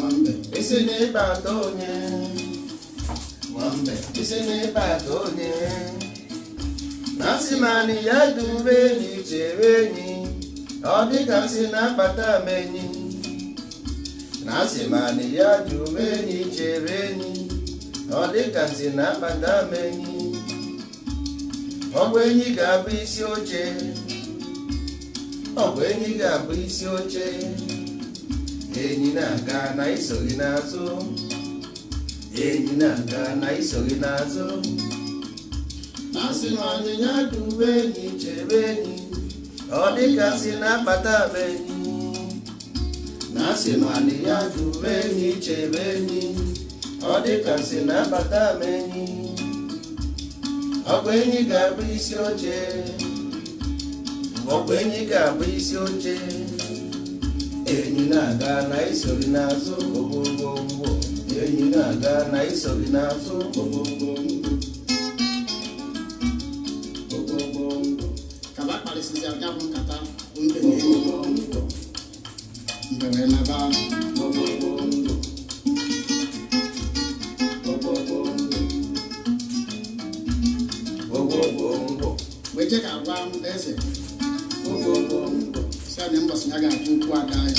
Nwambe. Isi n'ịkpata onye. Nwambe. Isi n'ịkpata onye. Na-asị manị ya dube enyi chere enyi. Ọ dịka nsị na-akpata m enyi. Na-asị manị ya dube enyi chere enyi. Ọ dịka nsị na-akpata m enyi. Ọ bụ enyi ga-abụ isi oche. Ọ bụ enyi ga-abụ isi oche. Enyi na-aga na isoghị n'azụ. Enyi na-aga na isoghị n'azụ. Na-asị na anyịnya dube enyi chebe enyi. Ọ dịka sị na-akpata m enyi. Na-asị na anyịnya dube enyi chebe enyi. Ọ dịka sị na-akpata m enyi. Ọ bụ enyi ga-abụ isi oche. Ọ bụ enyi ga-abụ isi oche. Enyi na-aga na isoghị n'azụ gbogbogbò. Enyi na-aga na isoghị n'azụ gbogbogbò. Gbogbogbò. Ka ba kparịsịzi ya bụ nkata bụ mbe na enyi. Mbe wee naba. Gbogbogbò. Gbogbogbò. Gbogbogbò. Wee jee ka gwa eze. Gbogbogbò. Sị ya na mbọsị ya ga-achụ okwu ada ya.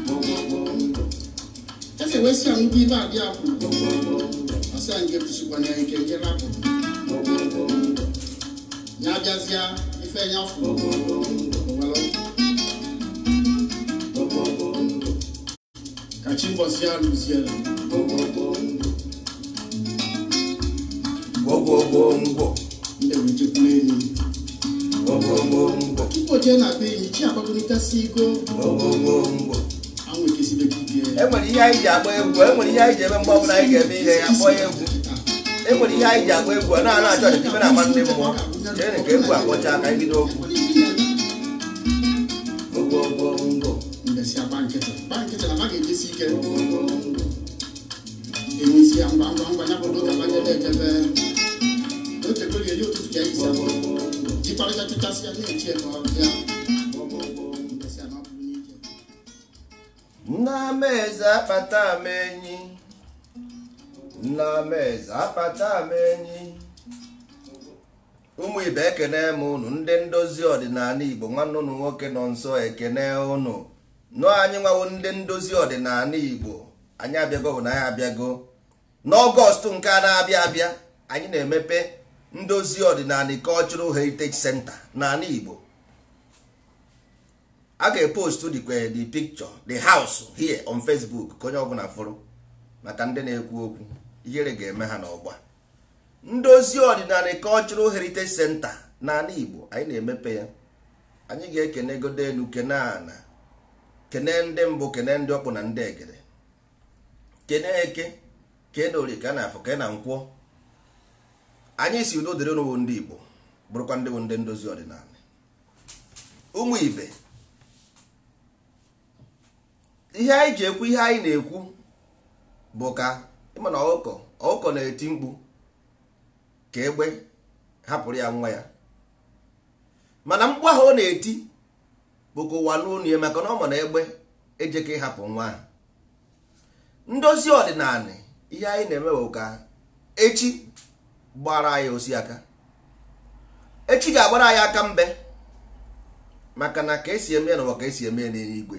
Gbogbogbò. Eze wee sị ya nnukwu ibe adị ya kwuru. Gbogbogbò. Ọ sị ya nke kwụsịkwana ya ike nje rapụ. Gbogbogbò. Ya abịazịa ife ya furu. Gbogbogbò. Owelu. Gbogbogbò. Ka chi mbọsị ya lụziere. Gbogbogbò. Gbogbogbò. Mbe wee jekwuru enyi. Gbogbogbò. Tupu o jee na be enyi, chi agbagolitasi ego. Gbogbogbò. Anwụ ekesibego ike. E nwere ihe anyị ji agba egwu, e nwere ihe anyị ji eme mgbe ọbụla anyị ga-eme ihe ya kpọọ ya egwu. E nwere ihe anyị ji agba egwu, ọ na-ana achọ ọdịdị ibe na-agba ndị mmụọ. Chere ka egwu akpọchaa ka anyị bido okwu. Gbogbogbò. Mbe si agba nkịtị. Gba nkịtị na ba ga-ejesi ike. Enyi si ya ngwa ngwa ngwa ya bụ ka banyere ejebe. N'otegori eri ụtụtụ ka anyị si abụ. Jikwarịta chụchasị ya na-echi ya ka ọ bịa. Mbe si ya na ọ bụrụ n'ike. Nna m eze akpata m enyi. Nna m eze akpata m enyi. Ụmụ ibe ekene m unu ndị ndozi ọdịnala Igbo, nwanne unu nwoke nọ nso ekene unu. Nọ anyị nwawo ndị ndozi ọdịnala Igbo. Anyị abịago bụ na anyị abịago. N'Ọgọst nke a na-abịa abịa, anyị na-emepe ndozi ọdịnala Cultural Heritage Center n'ala Igbo. A ga-epost the picture, the house here on Facebook ka onye ọbụla fụrụ maka ndị na-ekwu okwu ihere ga-eme ha n'ọgba. Ndozi ọdịnala Cultural Heritage Center n'ala Igbo, anyị na-emepe ya. Anyị ga-ekene godo elu, kene ana, kene ndị mbụ, kene ndị ọkpụ na ndị egede, kene eke, kene orie, ka na afọ, kene na nkwọ. Anyị si udo dịrị unu bụ ndị Igbo, bụrụkwa ndị bụ ndị ndozi ọdịnala. Ụmụ ibe, ihe anyị ji ekwu ihe anyị na-ekwu bụ ka ịma na ọkụkọ na-eti mkpu ka egbe hapụrụ ya nwa ya, mana mkpu ahụ ọ na-eti bụ ka ụwa n'ụlọ ya, maka na ọ ma na egbe ejeka ịhapụ nwa ahụ. Ndozi ọdịnala, ihe anyị na-eme bụ ka echi gbara anyị osi aka. Echi ga-agbara anyị aka mbe, maka na ka esi eme n'ụwa ka esi eme n'eluigwe.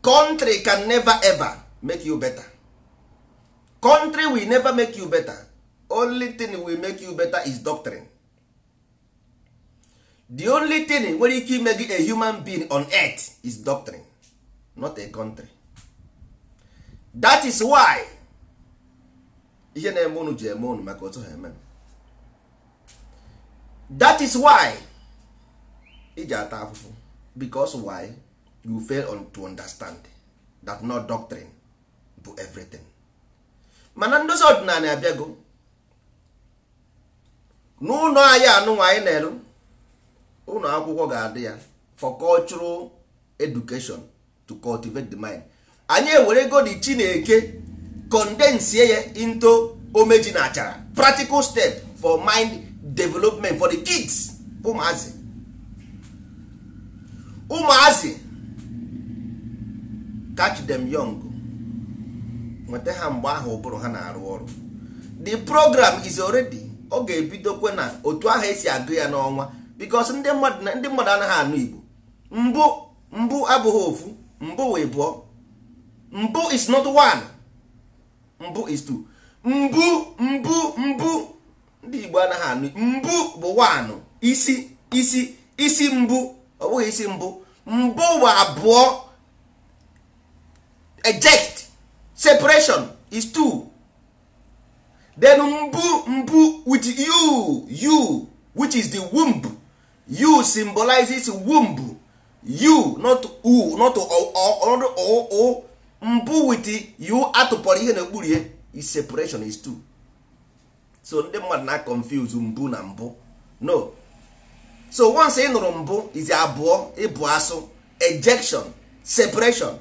Country can never ever make you better. Country will never make you better. Only thing will make you better is doctrine. The only thing nwere ike ime gị a human being on earth is doctrine, not a country. That is why ihe na-eme unu ji eme unu maka otu ha eme. That is why iji ata afụfụ, because why you fail on to understand that not doctrine bụ everything. Mana ndozi ọdịnala abịago n'ụlọ anyị anụnwa anyị na-eru ụlọ akwụkwọ ga-adị ya for cultural education to cultivate the mind. Anyị ewerego the Chineke condense ya into omeji na achara, practical step for mind development for the kids. Ụmụazị ụmụazị, catch them young. Nweta ha mgbe ahụ ụbụrụ ha na-arụ ọrụ. The program is already, ọ ga-ebidokwe na otu ahụ esi agụ ya n'ọnwa, because ndị mmadụ anaghị anụ Igbo. Mbụ mbụ abụghị ofu, mbụ wee bụọ. Mbụ is not one, mbụ is two. Mbụ mbụ mbụ, ndị Igbo anaghị anụ. Mbụ bụ one, isi isi isi mbụ, ọ bụghị isi mbụ. Mbụ bụ abụọ. Eject, separation is two. Then mbụ mbụ with you, you which is the womb. You symbolizes womb. You not u, not o o o. Mbụ with you atụpọrọ ihe n'okpuru ya is separation, is two. So ndị mmadụ na confuse mbụ na mbụ. No. So once ị nụrụ mbụ is abụọ, ịbụ asụ, ejection, separation,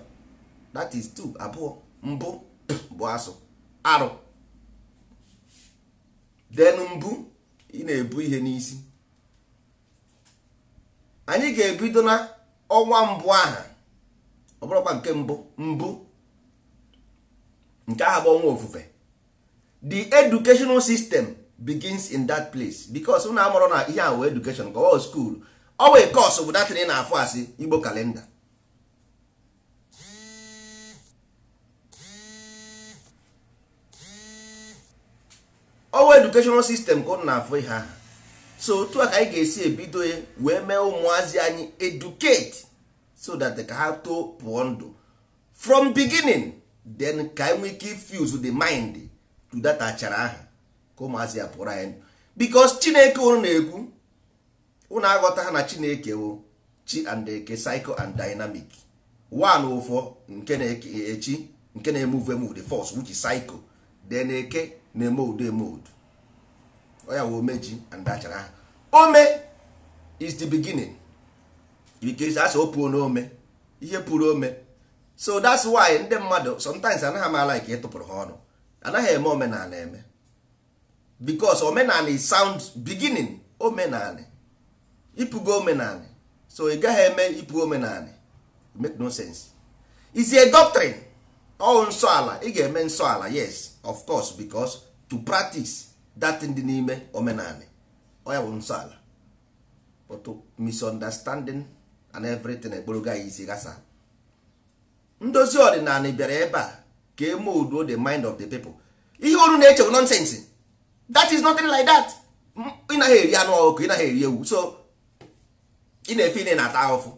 that is two, abụọ. Mbụ bụ asụ, arụ. Then mbụ ị na-ebu ihe n'isi. Anyị ga-ebido na ọnwa mbụ aha, ọ bụrụkwa nke mbụ mbụ nke aha bụ ọnwa ofufe. The educational system begins in that place, because unu amụrụ na ihe ahụ education ka ọ school, ọ wee course bụ datin ị na-afụ asị Igbo kalenda. Ọwa educational system ka unu na-afụ ihe ahụ. So otu a ka anyị ga-esi ebido ya wee mee ụmụazị anyị educate so that ka ha too pụọ ndụ from beginning. Then ka anyị nwee ike fuse the mind to that achara ahụ ka ụmụazị ya pụrụ anyị. Because Chineke unu na-ekwu, unu aghọta ha na Chineke wụ chi and eke, cycle and dynamic. One ụfọ nke na-echi, nke na-emove emove, the force which is cycle. Then eke na-eme udo eme udo. Ọ ya wụ omeji and achara ahụ. Ome is the beginning, because asị o puo n'ome, ihe pụrụ ome. So that's why ndị mmadụ sometimes anaghị m ala ka ịtụpụrụ ha ọnụ. Anaghị eme omenala eme, because omenala is sound beginning. Omenala ịpụgo omenala, so ị gaghị eme ịpụ omenala, make no sense. It's a doctrine. Ọ nsọ ala, ị ga-eme nsọ ala, yes of course, because to practice that thing dị n'ime omenala, ọ ya bụ nsọ ala. But misunderstanding and everything ekporogo anyị isi gasa. Ndozi ọdịnala bịara ebe a ka e mold the mind of the people. Ihe olu na-eche bụ nonsense. That is nothing like that. Ị naghị eri anụ ọkụkọ, ị naghị eri ewu, so ị na-efe ị na-ata ahụfụ.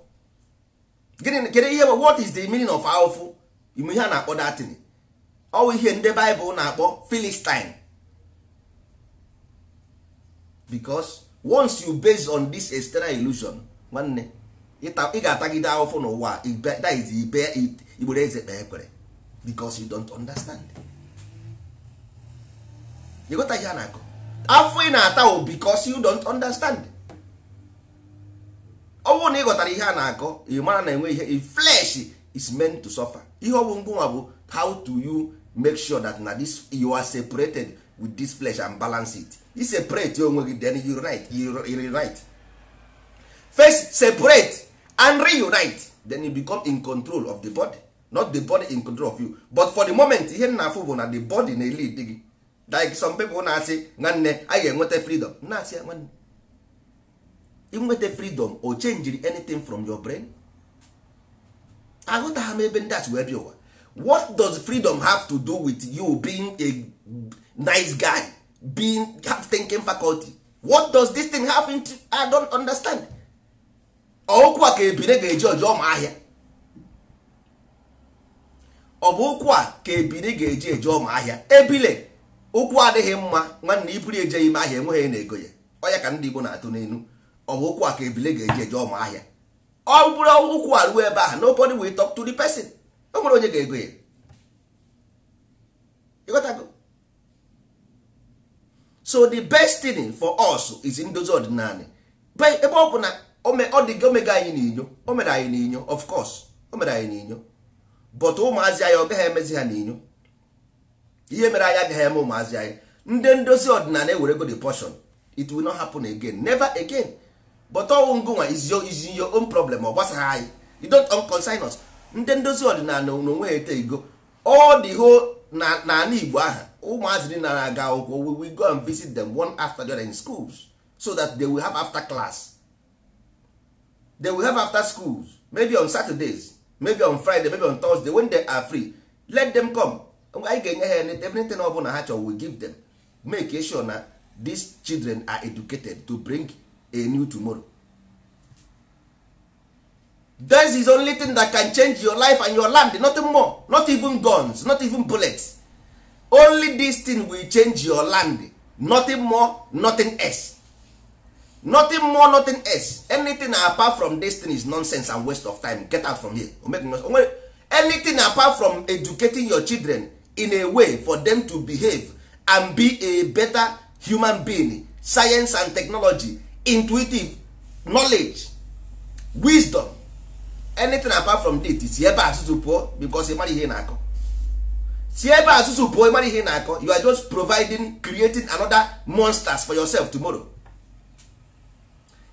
Gịnị kedu ihe, what is the meaning of ahụfụ? Ime ihe a na-akpọ datin, ọ bụ ihe ndị Bible na-akpọ Philistine. Because once you base on this external illusion, nwanne, ị ga-atagide ahụfụ n'ụwa. That is ibe igbere eze kpee ekpere, because you don't understand. You got ihe a na-akọ, afọ ị na-ata o because you don't understand. Ọ bụrụ na ị ghọtara ihe a na-akọ, ị mara na enwe ihe flesh is meant to suffer. Ihe ọ bụ ngwa bụ how do you make sure that na this you are separated with this flesh and balance it. You separate onwe gị, then you unite, you reunite. First separate and reunite, then you become in control of the body, not the body in control of you. But for the moment, ihe na-afụ bụ na the body na-lead gị. Like some people na-asị nwanne a ga-enweta freedom, na-asị nwanne inweta freedom o change anything from your brain? Aghọtaghị m ebe ndị a si wee bịa ụwa. What does freedom have to do with you being a nice guy, being have thinking faculty? What does this thing have into? I don't understand. Okwu a ka ebine ga-eji ọjọọ ma ahịa. Ọ bụ okwu a ka ebine ga-eji eje ọma ahịa. Ebile okwu adịghị mma nwanne, iburu eje ime ahịa enweghị na ego ya. Ọ ya ka ndị Igbo na-atụ n'elu. Ọ bụ okwu a ka ebile ga-eji eje ọma ahịa. Ọ bụrụ okwu a ruo ebe ahụ, nobody will talk to the person. O nwere onye ga-ego ya. Ịghọtago? So the best thing for us is ndozi ọdịnala. Ebe ọ bụ na ọ dị omega anyị n'inyo, o mere anyị n'inyo, of course o mere anyị n'inyo, but ụmụazị anyị ọ gaghị emezi ha n'inyo. Ihe mere anyị agaghị eme ụmụazị anyị, ndị ndozi ọdịnala ewerego the portion. It will not happen again, never again. But ọwụ ngụnwa is your own problem. Ọ gbasaghị anyị, you don't unconsign us. Ndị ndozi ọdịnala n'onwe ha ete igo all the whole Na n'ala Igbo aha, ụmụazị niile na-aga akwụkwọ, we will go and visit them one after the other in schools so that they will have after class, they will have after schools, maybe on Saturdays, maybe on Friday, maybe on Thursday, when they are free, let them come. Anyị ga-enye ha everything ọ bụla ha chọrọ, we give them. Make sure na these children are educated to bring a new tomorrow. This is only thing that can change your life and your land, nothing more, not even guns, not even bullets. Only this thing will change your land, nothing more, nothing else, nothing more, nothing else. Anything apart from this thing is nonsense and waste of time. Get out from here. Anything apart from educating your children in a way for them to behave and be a better human being, science and technology, intuitive knowledge, wisdom, anything apart from this, si ebe atụtụ pụọ, because ị mara ihe na-akọ. Si ebe atụtụ pụọ, ị mara ihe na-akọ. You are just providing, creating another monsters for yourself tomorrow.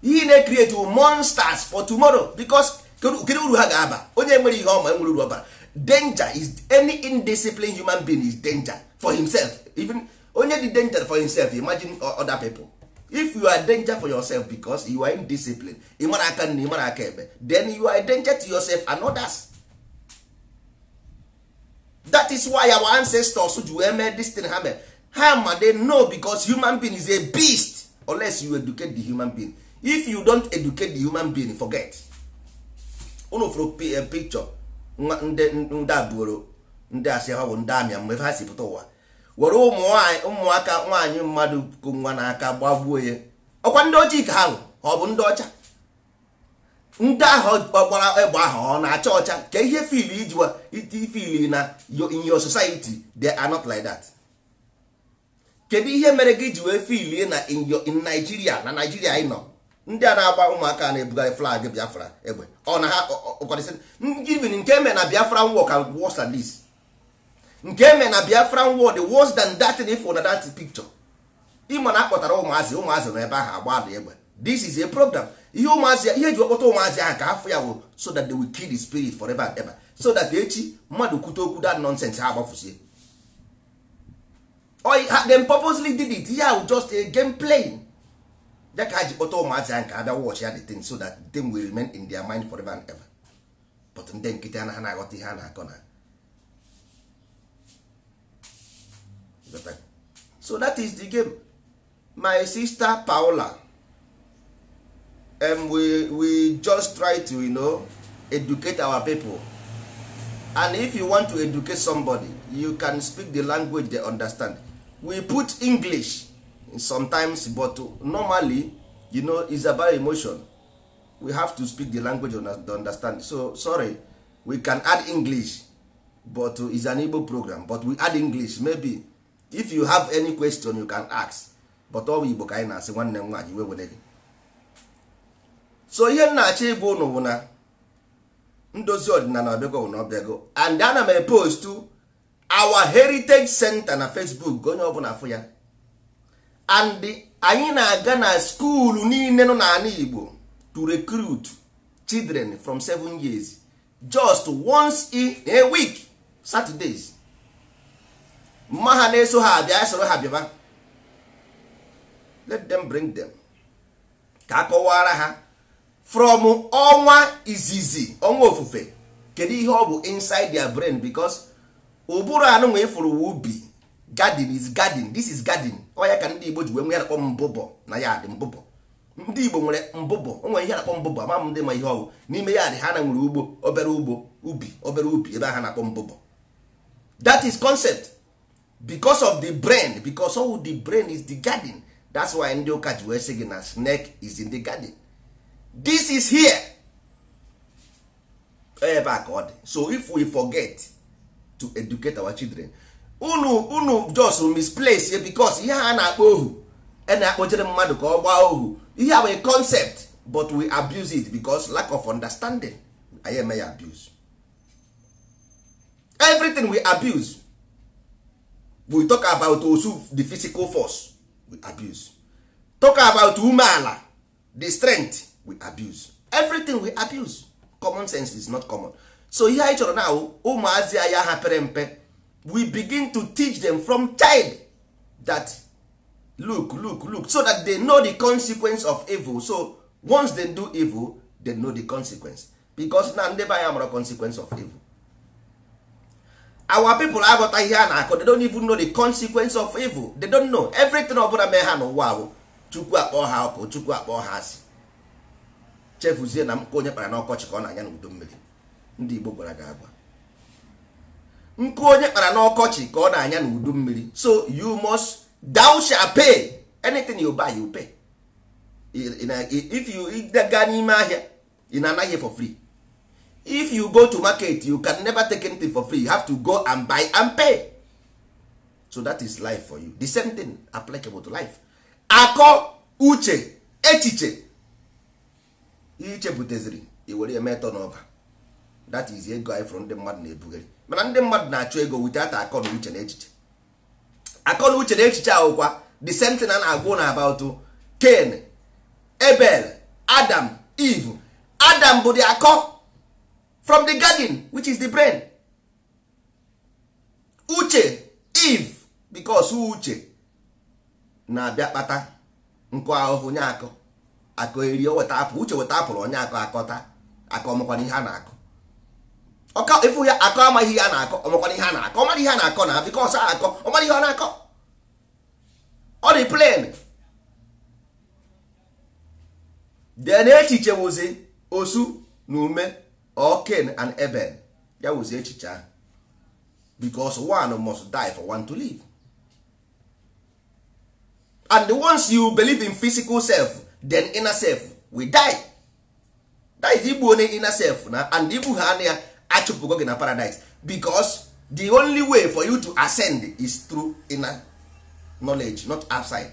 Ihe na-create monsters for tomorrow, because kedu uru ha ga-aba? Onye nwere ihe ọma enwere uru ọbara. Danger is any indisciplined human being is danger for himself. Even onye dị danger for himself, imagine other people. If you are danger for yourself because you are indisciplined, ị mara aka nna, ị mara aka ekpe, then you are a danger to yourself and others. That is why our ancestors ji wee mee this thing ha mere. Ha ma, they know, because human being is a beast unless you educate the human being. If you don't educate the human being, forget. Unu fụrụ picture ndị abụrụ ndị asị ha bụ ndị amịa mgbe ha si pụta ụwa, were ụmụaka nwaanyị mmadụ kụ nwa n'aka gbagbuo ya. Ọkwa ndị ojii ka ha bụ, ọ bụ ndị ọcha? Ndị ahụ gbara egbe ahụ, ọ na-acha ọcha? Ka ihe fili ijiwa fili na in your society they are not like that. Kedu ihe mere gị ji wee filie na in Nigeria, na Nigeria anyị nọ, ndị a na-agba ụmụaka na-ebugharị flag Biafra egbe, ọ na ha ọkwadịsị? Even nke eme na Biafran war ka worse than this. Nke eme na Biafran war the worse than that thing. If na that picture, ịma na akpọtara ụmụazị, ụmụazị nọ ebe ahụ agba dị egbe. This is a program. Ihe ụmụazị, ihe eji kpọta ụmụazị ahụ ka afọ ya bụ so that they will kill the spirit forever and ever, so that echi mmadụ kwute okwu that nonsense, ha agbafusie. Them purposely did it. Here just a game playing ya ka ha ji kpọta ụmụazị ahụ ka ha bịa watch ya the thing, so that the thing will remain in their mind forever and ever. But ndị nkịtị anaghị na-aghọta ihe a na-akọ na. So that is the game, my sister Paola. We just try to educate our people, and if you want to educate somebody, you can speak the language they understand. We put English sometimes, but normally, it's about emotion. We have to speak the language they understand. So sorry, we can add English, but it's an Igbo program, but we add English. Maybe if you have any question, you can ask, but ọ bụ Igbo ka anyị na-asị. Nwanne m nwaanyị, iwe were gị. So ihe m na-achọ ịgwa ụnụ bụ na ndozi ọdịnala ọbịago na ọbịago, and ana m epostu our heritage center na Facebook, onye ọbụla afụ ya. And anyị na-aga na school niile nọ n'ala Igbo to recruit children from 7 years, just once in a week, Saturdays. Mma ha na-eso ha abịa, soro ha bịaba. Let them bring them ka a kọwara ha from ọnwa izizi, ọnwa ofufe, kedu ihe ọ bụ inside their brain, because ụbụrụ anụ nwe ifuru ubi, garden is garden, this is garden. Ọ ya ka ndị Igbo ji wee nwee akpọ mbụbọ na ya dị mbụbọ. Ndị Igbo nwere mbụbọ, o nwere ihe na-akpọ mbụbọ. Ama m ndị ma ihe ọ bụ n'ime ya dị. Ha na nwere ugbo, obere ugbo ubi, obere ubi ebe ha na-akpọ mbụbọ. That is concept because of the brain, because all the brain is the garden. That's why ndị ụka ji wee sị gị na snake is in the garden. This is here, ebe a ka ọ dị. So if we forget to educate our children, unu just misplace ya, because ihe a na-akpọ ohu a na-akpọchere mmadụ ka ọ gbaa ohu, ihe a bụ a concept, but we abuse it because lack of understanding. Anyị eme ya abuse. Everything we abuse. We talk about osu, the physical force, we abuse. Talk about umeala, the strength, we abuse. Everything we abuse. Common sense is not common. So ihe anyị chọrọ na ụmụazị anyị ha pere mpe. We begin to teach them from child that look, look, look, so that they know the consequence of evil. So once they do evil, they know the consequence. Because na ndị be anyị amara consequence of evil. Our people aghọta ihe a na-akọ. They don't even know the consequence of evil. They don't know. Everything ọbụla mee ha n'ụwa bụ Chukwu akpọ ha ọkụ, Chukwu akpọ ha asị. Chefuzie na nkụ onye kpara n'ọkọchị ka ọ na-anya n'udu mmiri. Ndị Igbo gwara gị agwa, nkụ onye kpara n'ọkọchị ka ọ na-anya n'udu mmiri. So you must, thou shall pay. Anything you buy, you pay. If you gaa n'ime ahịa, ị na-anaghị for free. If you go to market, you can never take anything for free. You have to go and buy and pay. So that is life for you. The same thing applicable to life. Akọ, uche, echiche, ihe ichepụtaziri, i were eme turnover. That is ego anyị fụrụ ndị mmadụ na-ebugharị. Mana ndị mmadụ na-achụ ego without akọ na uche na echiche. Akọ na uche na echiche ahụkwa the same thing a na-agwụ na about Cain, Abel, Adam, Eve. Adam bụ the akọ from the garden, which is the brain. Uche, Eve, because uche na-abịa kpata nkụ ahụhụ nye akọ. Akọ eri, o weta apụl. Uche weta apụl, onye akọ akọta akọ. Ọmakwana ihe a na-akọ ọka ịfụ ya. Akọ amaghị ihe a na-akọ. Ọmakwana ihe a na-akọ. Ọmara ihe a na-akọ na because akọ ọmara ihe ọ na-akọ, ọ dị plain. Then echiche wụzi osu na ume or Cain and Abel. Ya wụzi echiche ahụ, because one must die for one to live. And once you believe in physical self, then inner self will die. That is igbu onye inner self na and igbu ha anya ya achụpụgo gị na paradise, because the only way for you to ascend is through inner knowledge, not outside.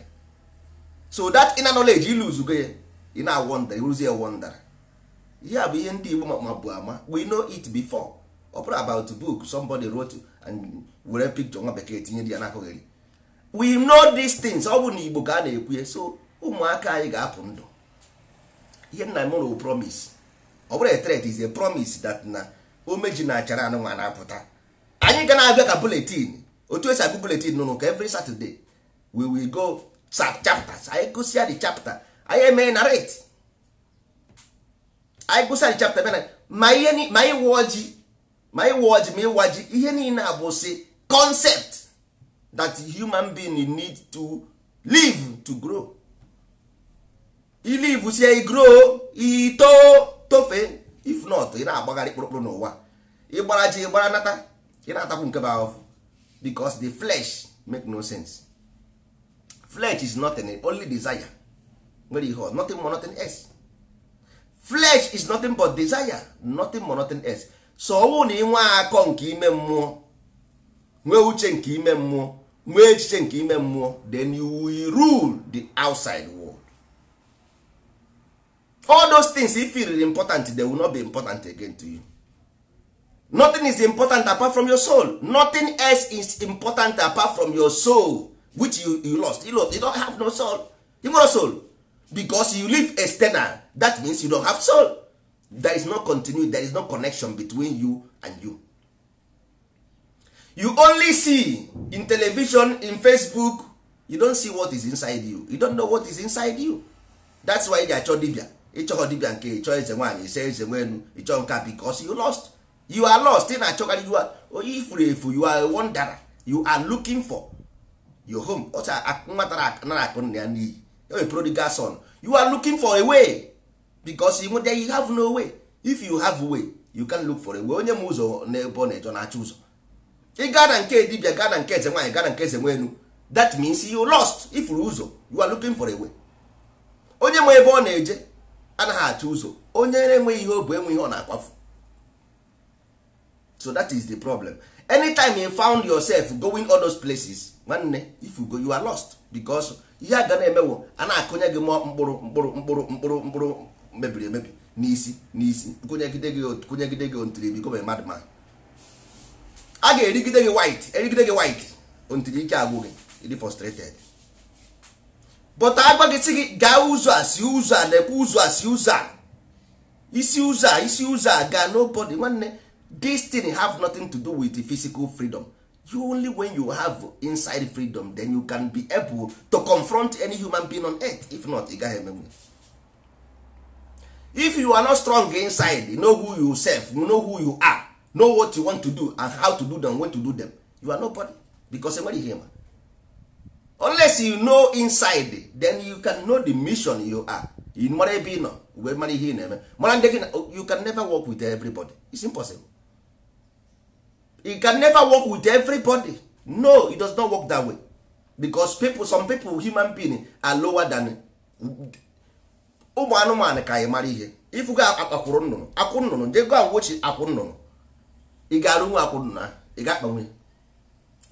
So that inner knowledge, you lose go ya, ị na wonder, iruzie wonder. Ihe a bụ ihe ndị Igbo ma bụ ama. We know it before. Ọ bụrụ about book somebody wrote and were picture nwa bekee tinye dị ya n'akụghịrị. We know these things. Ọ bụ na Igbo ka a na-ekwu. So ụmụaka anyị ga-apụ ndụ. Ihe nna m rụrụ promise, ọ bụrụ a threat, is a promise that na omeji na achara anụ nwa na-apụta. Anyị ga na-abịa ka bulletin, otu esi agụ bulletin nụnụ ka every Saturday we will go chapters. Anyị gụsịa the chapter, anyị eme narrate. Anyị gụsịa the chapter, bịa na ma ihe ma ịwa ọjị, ma ịwa ọjị, ma ịwa ji, ihe niile a bụ si concept that human being need to live to grow. Ilive sie, grow, ito tofe. If not, ị na-agbagharị kpụrụkpụrụ n'ụwa. Ịgbara ji, ịgbara nata, ị na-atakwu nke bụ ahụhụ, because the flesh make no sense. Flesh is nothing, only desire. Nwere ihe ọzọ, nothing more, nothing else. Flesh is nothing but desire, nothing more, nothing else. So ọnwụ na ịnwe akọ nke ime mmụọ, nwee uche nke ime mmụọ, nwee echiche nke ime mmụọ, then you will rule the outside world. All those things if feel important, they will not be important again to you. Nothing is important apart from your soul. Nothing else is important apart from your soul, which you lost. You lost. You don't have no soul. You no soul because you live external. That means you don't have soul. There is no continuity. There is no connection between you and you. You only see in television, in Facebook. You don't see what is inside you. You don't know what is inside you. That's why ị achọ dibia. Ịchọghọ dibia nke ịchọ eze nwaanyị, ise eze nwenu, ịchọ nka, because you lost. You are lost. Ị na-achọkarị. You are onye ifuru efu. You are a wanderer. You are looking for your home. Ọcha nwatara nara akụ nna ya n'iyi, a prodigal son. You are looking for a way because you, there you have no way. If you have way, you can look for a way. Onye ma ụzọ n'ebe ọ na-eje na-achọ ụzọ. Ị gaa na nke dibia, gaa na nke eze nwaanyị, gaa na nke eze nwenu, that means you lost. Ifuru ụzọ, you are looking for a way. Onye ma ebe ọ na-eje anaghị achọ ụzọ. Onye na-enweghị ihe o bụ enwe ihe ọ na-akwafu. So that is the problem. Anytime you found yourself going all those places, nwanne, if you go, you are lost, because ihe a ga na-emewo, a na-akụnye gị mụọ mkpụrụ mkpụrụ mkpụrụ mkpụrụ mkpụrụ mebiri emebi n'isi n'isi, kụnyegide gị, kụnyegide gị until you become a madman. A ga-erigide gị white, erigide gị white until ike agwụ gị, ịdị frustrated. But agwa gị, sị gị gaa ụzọ a, si ụzọ a, na-ekwe ụzọ a, si ụzọ a, isi ụzọ a, isi ụzọ a gaa. Nobody, nwanne, this thing have nothing to do with the physical freedom. You only when you have inside freedom, then you can be able to confront any human being on earth. If not, ị gaghị emenwu. If you are not strong inside, you know who you self, you know who you are, know what you want to do and how to do them, when to do them, you are nobody, because enwere ihe ma. Unless you know inside, then you can know the mission you are. You mara ebe ị nọ wee mara ihe ị na-eme, mara ndị gị na. You can never work with everybody. It's impossible. You can never work with everybody. No, it does not work that way, because people, some people, human being are lower than ụmụ anụmanụ. Ka anyị mara ihe ifugo akwụrụ nnụnụ, akwụ nnụnụ je go and watch akwụ nnụnụ. Ị ga-arụ nwa akwụ nnụnụ ahụ, ị ga-akpanwe.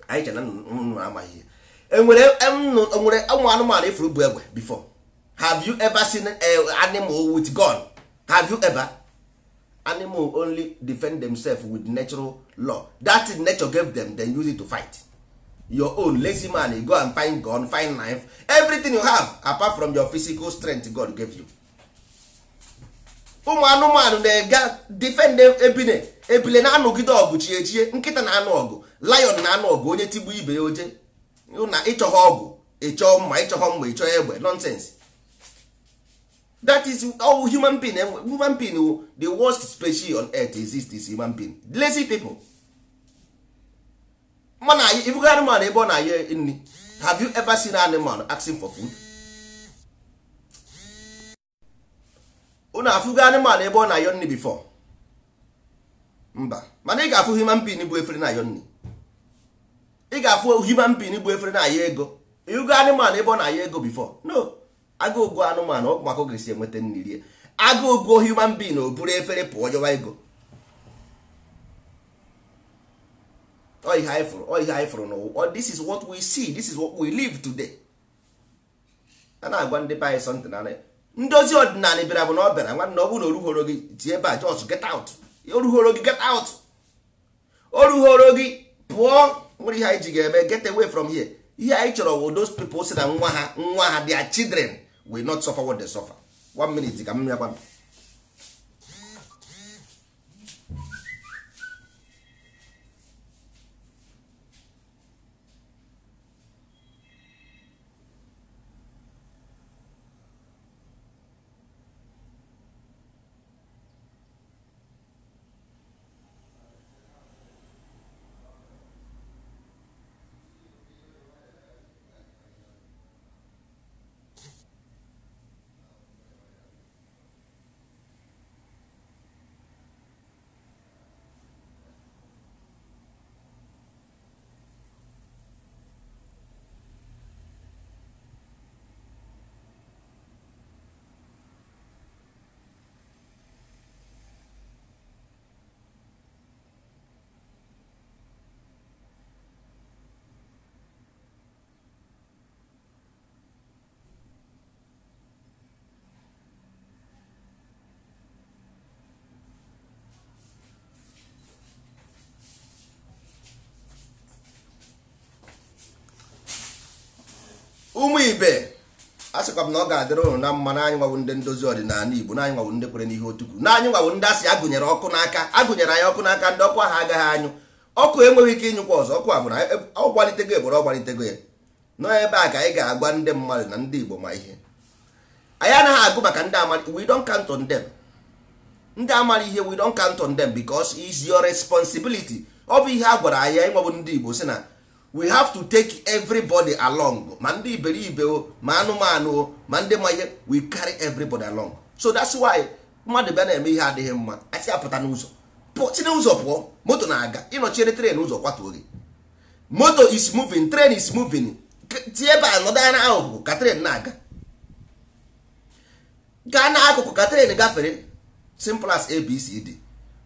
Anyị chere na nnụnụ amaghị ihe. Enwere enwere ụmụ anụmanụ ifuru bụ egbe before? Have you ever seen a animal with gun? Have you ever? Animal only defend themselves with natural law. That is nature gave them, then use it to fight. Your own lazy man, you go and find gun, find knife, everything you have apart from your physical strength God gave you. Ụmụ anụmanụ na-ega defend ebine, ebile na-anụgide ọgụ chie chie, nkịta na-anụ ọgụ, lion na-anụ ọgụ, onye tigbu ibe ya oje na ịchọghọ ọgụ, ịchọọ mma, ịchọghọ mma, ịchọọ egbe. Nonsense. That is all human being. Human being, the worst species on earth exist is human being, lazy people. Mana ifugo animal ebe ọ na-ayọ nri? Have you ever seen animal asking for food? Unu afụgo animal ebe ọ na-ayọ nri before? Mba. Mana ị ga-afụ human being bụ efere na-ayọ nri, ị ga-afụ human being bụ efere na-ayọ ego. Ihugo animal ebe ọ na-ayọ ego before? No. Agụụ gụọ anụmanụ, ọ maka ọ ga-esi enweta nri rie. Agụụ gụọ human being, o buru efere pụọ yọwa ego. Ọ ihe anyị fụrụ, ọ ihe anyị fụrụ n'ụwa. This is what we see, this is what we live today. A na-agwa ndị be anyị something na ndozi ọdịnala bịara bụ na ọ bịara. Nwanne, ọ bụrụ na orughoro gị, tie ebe a, just get out. Orughoro gị, get out. Orughoro gị, pụọ. Nwere ihe anyị ji ga-eme, get away from here. Ihe anyị chọrọ wụ those people si na nwa ha, nwa ha, their children will not suffer what they suffer. One minute ka m ya gwa. Ụmụ ibe, a sịkwa m na ọ ga-adịrị ụnụ na mma. Na anyị nwabụ ndị ndozi ọdịnala Igbo, na anyị nwabụ ndị kwere n'ihe otu kwuru, na anyị nwabụ ndị asị agụnyere ọkụ n'aka, agụnyere anyị ọkụ n'aka. Ndị ọkụ ahụ agaghị anyụ, ọkụ enweghị ike ịnyụkwa ọzọ. Ọkụ a bụ na ọ gbalitego egboro, ọ gbalitego ya. Nọ ebe a ka anyị ga-agwa ndị mmadụ na ndị Igbo ma ihe. Anyị anaghị agụ maka ndị amara. We don't count on them. Ndị amara ihe, we don't count on them, because it's your responsibility. Ọ bụ ihe a gwara anyị. Anyị nwabụ ndị Igbo si na we have to take everybody along, ma ndị iberibe o, ma anụmanụ o, ma ndị ma ihe. We carry everybody along. So that's why mmadụ bịa na-eme ihe adịghị mma, asị apụta n'ụzọ, pụọ, si n'ụzọ pụọ. Moto na-aga, ịnọchiere train ụzọ, kwatuo gị. Moto is moving, train is moving, tie ebe a, nọdụ anya n'akụkụ ka train na-aga, gaa n'akụkụ ka train gafere. Simple as ABCD.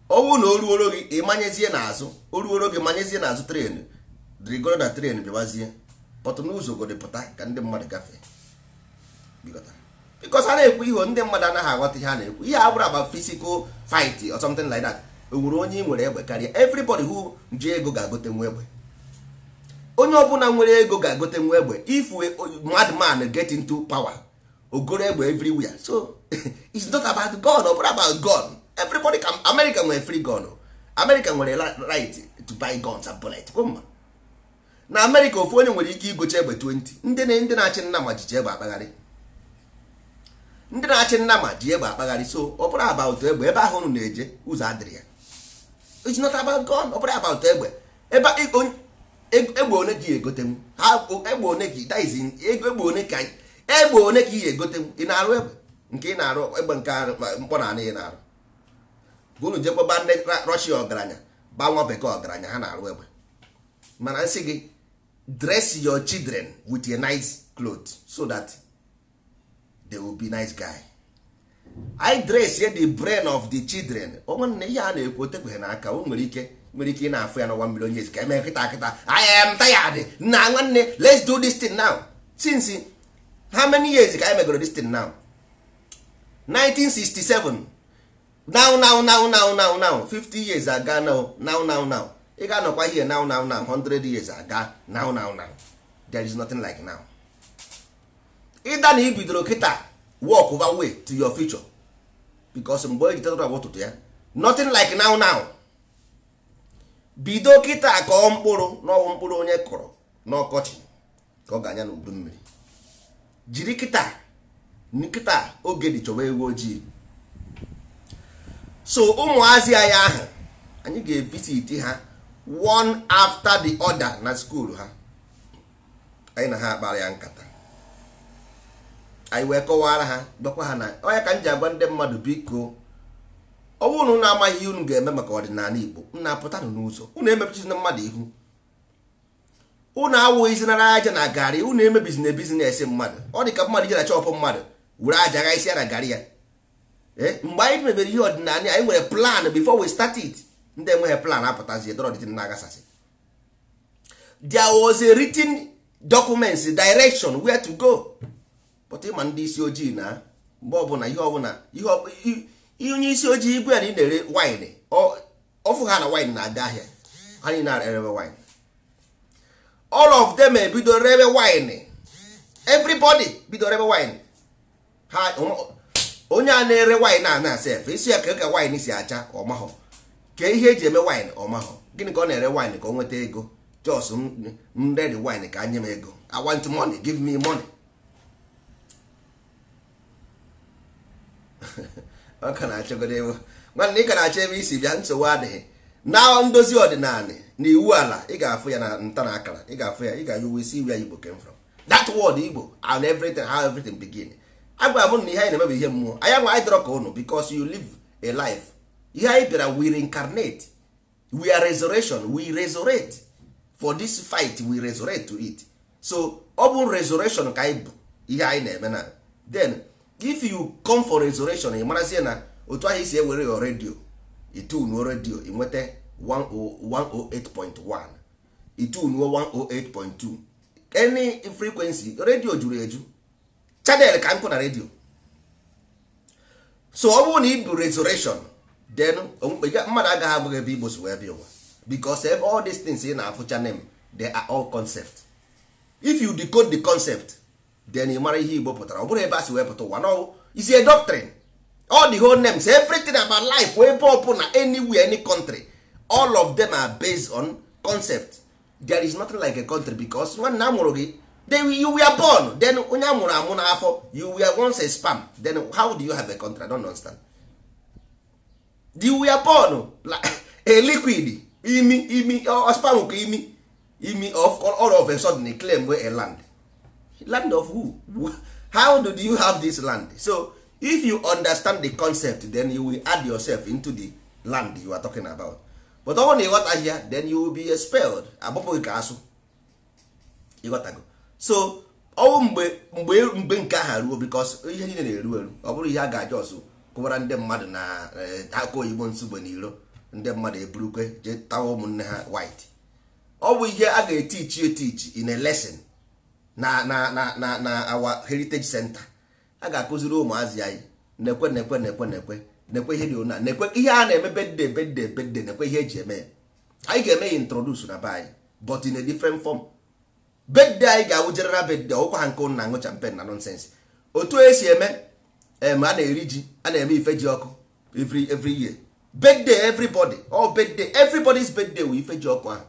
Ọnwụ na o ruoro gị, ịmanyezie n'azụ. O ruoro gị, manyezie n'azụ train, rigoro na train, bịawazie pọtụ n'ụzọ godi, pụta ka ndị mmadụ gafee. Because a na-ekwu ihe, ndị mmadụ anaghị aghọta ihe a na-ekwu. Ihe a bụrụ about physical fight or something like that, o nwere onye ị nwere egbe karịa. Everybody who ji ego ga-agote nwa egbe. Onye ọbụla nwere ego ga-agote nwa egbe. If madman get into power, ogoro egbe everywhere. So it's not about gun. Ọ bụrụ about gun, everybody can. America nwere free gun. America nwere right to buy guns and bullets. Mma Na Amerịka ofu onye nwere ike igocha egbe 20. Ndị na-achị nnama jicha egbe akpagharị, ndị na-achị nnama ji egbe akpagharị. So ọ bụrụ about egbe, ebe ahụ unu na-eje, ụzọ adịrị ya. It's not about gun. Ọ bụrụ about egbe, ebe egbe one ka ị egotenwu ha, egbe one ka, that is, egbe one ka, egbe one ka ị egotenwu. Ị na-arụ egbe nke ị na-arụ, egbe nke mkpọ na anị ị na-arụ. Unu jekwaba ndị Rọshia ọgaranya, ba nwa bekee ọgaranya, ha na-arụ egbe. Mana nsị gị, dress your children with a nice cloth so that they will be nice guy. I dress the brain of the children. O nwanne, ihe a na-ekwu otekweghị n'aka. O nwere ike ị na-afụ ya na 1 million years ka eme kịta kịta. I am tired na nwanne, let's do this thing now. Since how many years ka anyị megoro this thing now? 1967. Now, now, now, now, now, now, 50 years aga now, now, now, now. Ị ga-anọkwa here now, now, now, 100 years aga. Now, now, now, there is nothing like now. Ịda na i bidoro kịta, walk over way to your future, because mgbe eji tetara bụ ụtụtụ ya. Nothing like now, now. Bido kịta kọọ mkpụrụ n'ọwụ mkpụrụ onye kụrụ n'ọkọchị ka ọ ga-anya n'udu mmiri. Jiri kịta nkịta oge dị chọwa ewu ojii. So ụmụazị anyị ahụ, anyị ga-evisit ha one after the other na school ha. Anyị na ha akpara ya nkata, anyị wee kọwara ha, gwakwa ha na onye ka m ji agwa ndị mmadụ, biko, ọ bụrụ na unu amaghị ihe unu ga-eme maka ọdịnala Igbo, unu apụtanụ n'ụzọ. Unu emepechizina mmadụ ihu, unu awụghịzinara aja na garị, unu emebizina business mmadụ. Ọ dị ka mmadụ ije na shop mmadụ were aja gha isi ya na garị ya. Mgbe anyị mebere ihe ọdịnala, anyị nwere plan before we start it. Ndị enweghị plan apụtazie dọrọ dịtị na-agasasị. There was a written documents, direction where to go. But ịma ndị isi ojii na mgbe ọbụla ihe ọbụla, ihe onye isi ojii igwe na ị na-ere wine, ọfụ ha na wine na-aga ahịa. Ha niile na-erebe wine, all of them ebido rebe wine. Everybody bido rebe wine ha. Onye a na-ere wine a na-asa efe isi ya ka wine si acha, ọmahọ ka ihe eji eme wine, ọmahọ gịnị ka ọ na-ere wine ka ọ nweta ego. Just m rere wine ka nye m ego. I want money, give me money. Ọ ka na-achọgodo ebe nwanne ị ka na-achọ ebe isi bịa. Nsogbu adịghị na ndozi ọdịnala na iwu ala. Ị ga-afụ ya na nta na akara, ị ga-afụ ya, ị ga-ayụ isi where Igbo came from, that word Igbo and everything, how everything begin. Agwara m na ihe anyị na-eme bụ ihe mmụọ. Anyị nwa anyị dọrọ ka ụnụ, because you live a life. Ihe anyị bịara, we reincarnate, we are resurrection. We resurrect for this fight, we resurrect to it. So ọ bụ resurrection ka anyị bụ ihe anyị na-eme na. Then if you come for resurrection, ị marazie na otu ahụ isi ewere your radio, itunuo radio, ị nweta 108.1, itunuo 108.2, any frequency, radio juru eju, channel ka nkụ na radio. So ọ bụrụ na ị bụ resurrection, then mmadụ agaghị abụghị ebe Igbo si wee bịa ụwa, because all these things ị na-afụcha name, they are all concept. If you decode the concept, then ị mara ihe Igbo pụtara. Ọ bụrụ ebe a si wee pụta ụwa, no, is a doctrine. All the whole names, everything about life, ebe ọbụla, anywhere, any country, all of them are based on concept. There is nothing like a country, because nwanne amụrụ gị, then you were born. Then onye amụrụ amụ n'afọ, you were once a sperm. Then how do you have a country? I don't understand. You were born like a liquid, imi imi or sperm ka imi imi of all of a sudden you claim a land. Land of who? How do you have this land? So if you understand the concept, then you will add yourself into the land you are talking about. But ọ bụrụ na ịghọtaghị ya, then you will be expelled, agbapụghị ka asụ. Ịghọtago? So ọwụ mgbe nke ahụ ruo, because ihe niile na-eru eru, ọ bụrụ ihe a ga-aja ọsụ kụwara ndị mmadụ na aka oyibo nsogbe na iro, ndị mmadụ eburukwe jee tawa ụmụnne ha white. Ọ bụ ihe a ga-etichi etichi in a lesson na our heritage center. A ga-akụziri ụmụazị anyị, nekwe, nekwe, nekwe, nekwe, nekwe ihe dị ona, nekwe ihe a na-eme birthday, birthday, birthday, nekwe ihe eji eme ya. Anyị ga-eme ya introduce na be anyị, but in a different form. Birthday anyị ga-awụ general birthday, ọkwa ha nke ụnụ na-aṅụ champagne na nonsense. Otu esi eme em, a na-eri ji, a na-eme ife ji ọkụ every year. Birthday everybody, all birthday, everybody's birthday wụ ife ji ọkụ ahụ.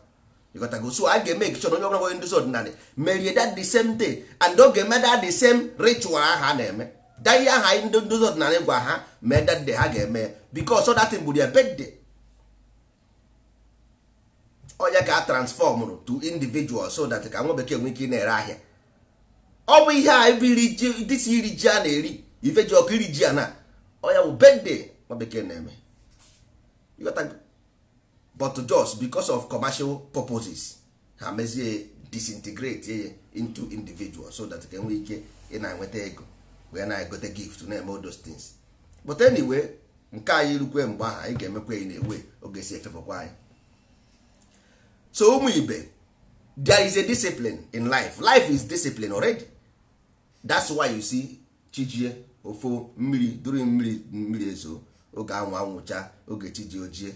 Ịghọtago? So a ga-eme sure onye ọbụla onye ndozi ọdịnala merie that the same day, and ọ ga-eme that the same ritual ahụ a na-eme, that ihe ahụ anyị ndị ndozi ọdịnala gwa ha mee that day, ha ga-eme, because that thing bụ their birthday. Onye ka a transform to individual so that ka nwa bekee nwee ike ị na-ere ahịa. Ọ bụ ihe a bụ iri ji, dịsi iri ji a na-eri, ife ji ọkụ iri ji a na ọ ya bụ birthday nwa bekee na-eme. Ịghọtago? But just because of commercial purposes, ha mezie disintegrate ya into individual so that ka enwee ike ị na-enweta ego wee na-egote gift, na-eme all those things. But anyway, nke anyị rukwe mgbe ahụ, anyị ga-emekwa ya na-ewe oge si efefekwa anyị. So ụmụ ibe, there is a discipline in life. Life is discipline already. That's why you see chijie ofo mmiri during mmiri mmiri ezo, oge anwụ anwụcha, oge chiji ojie.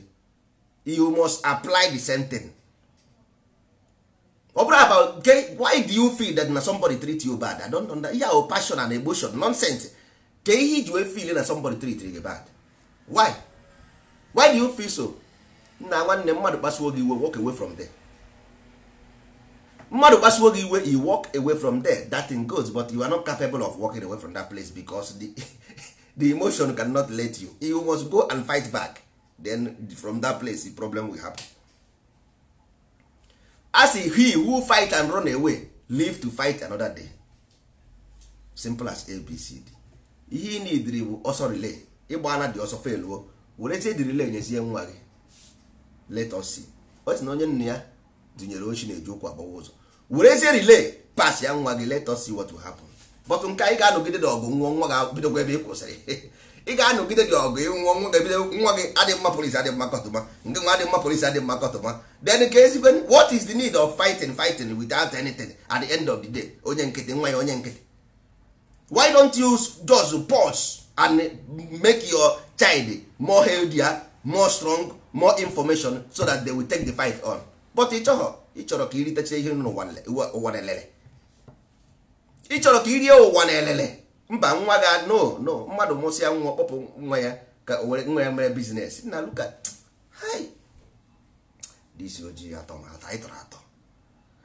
You must apply the same thing. Ọ bụrụ about okay, why do you feel that na somebody treat you bad? I don't understand. Ya o passion and emotion nonsense. Ka ihe iji wee feel na somebody treat you bad, why do you feel so? Nna nwanne, mmadụ kpasuo gị iwe, walk away from there. Mmadụ kpasuo gị iwe, you walk away from there, that thing goes. But you are not capable of walking away from that place because the emotion cannot let you. You must go and fight back. Then from that place the problem will happen. As he who fight and run away live to fight another day. Simple as ABCD. Ihe ị nidiri bụ ọsọ relay. Ịgba na dị ọsọ feluo, werezie dị relay nyezie nwa gị. Let us see. Ọ sị na onye nna ya dụnyere ochi na-eji ụkwụ agbawa ụzọ. Werezie relay pass ya nwa gị. Let us see what will happen. But nke anyị ga-anọgide dị ọgụ nwụọ, nwa ga-bidokwa ebe ị kwụsịrị. Ị ga-anọgide dị ọgụ ịnwụọ, nwa ga-ebido. Nwa gị adị mma polisi, adị mma kọtụma, nke nwa adị mma polisi, adị mma kọtụma. Then ka ezigbo, what is the need of fighting, fighting without anything at the end of the day? Onye nkịtị, nwa ya onye nkịtị. Why don't you just pause and make your child more healthier, more strong, more information, so that they will take the fight on? But ị chọrọ, ị chọrọ ka iritecha ihe n'ụwa, ụwa na-elele. Ị chọrọ ka irie ụwa na-elele. Mba, nwa ga no no mmadụ mụsịa nwa, kpọpụ nwa ya ka o were nwa ya mere business. Na look at hi, this ojii atọ ma atọ, anyị tọrọ atọ,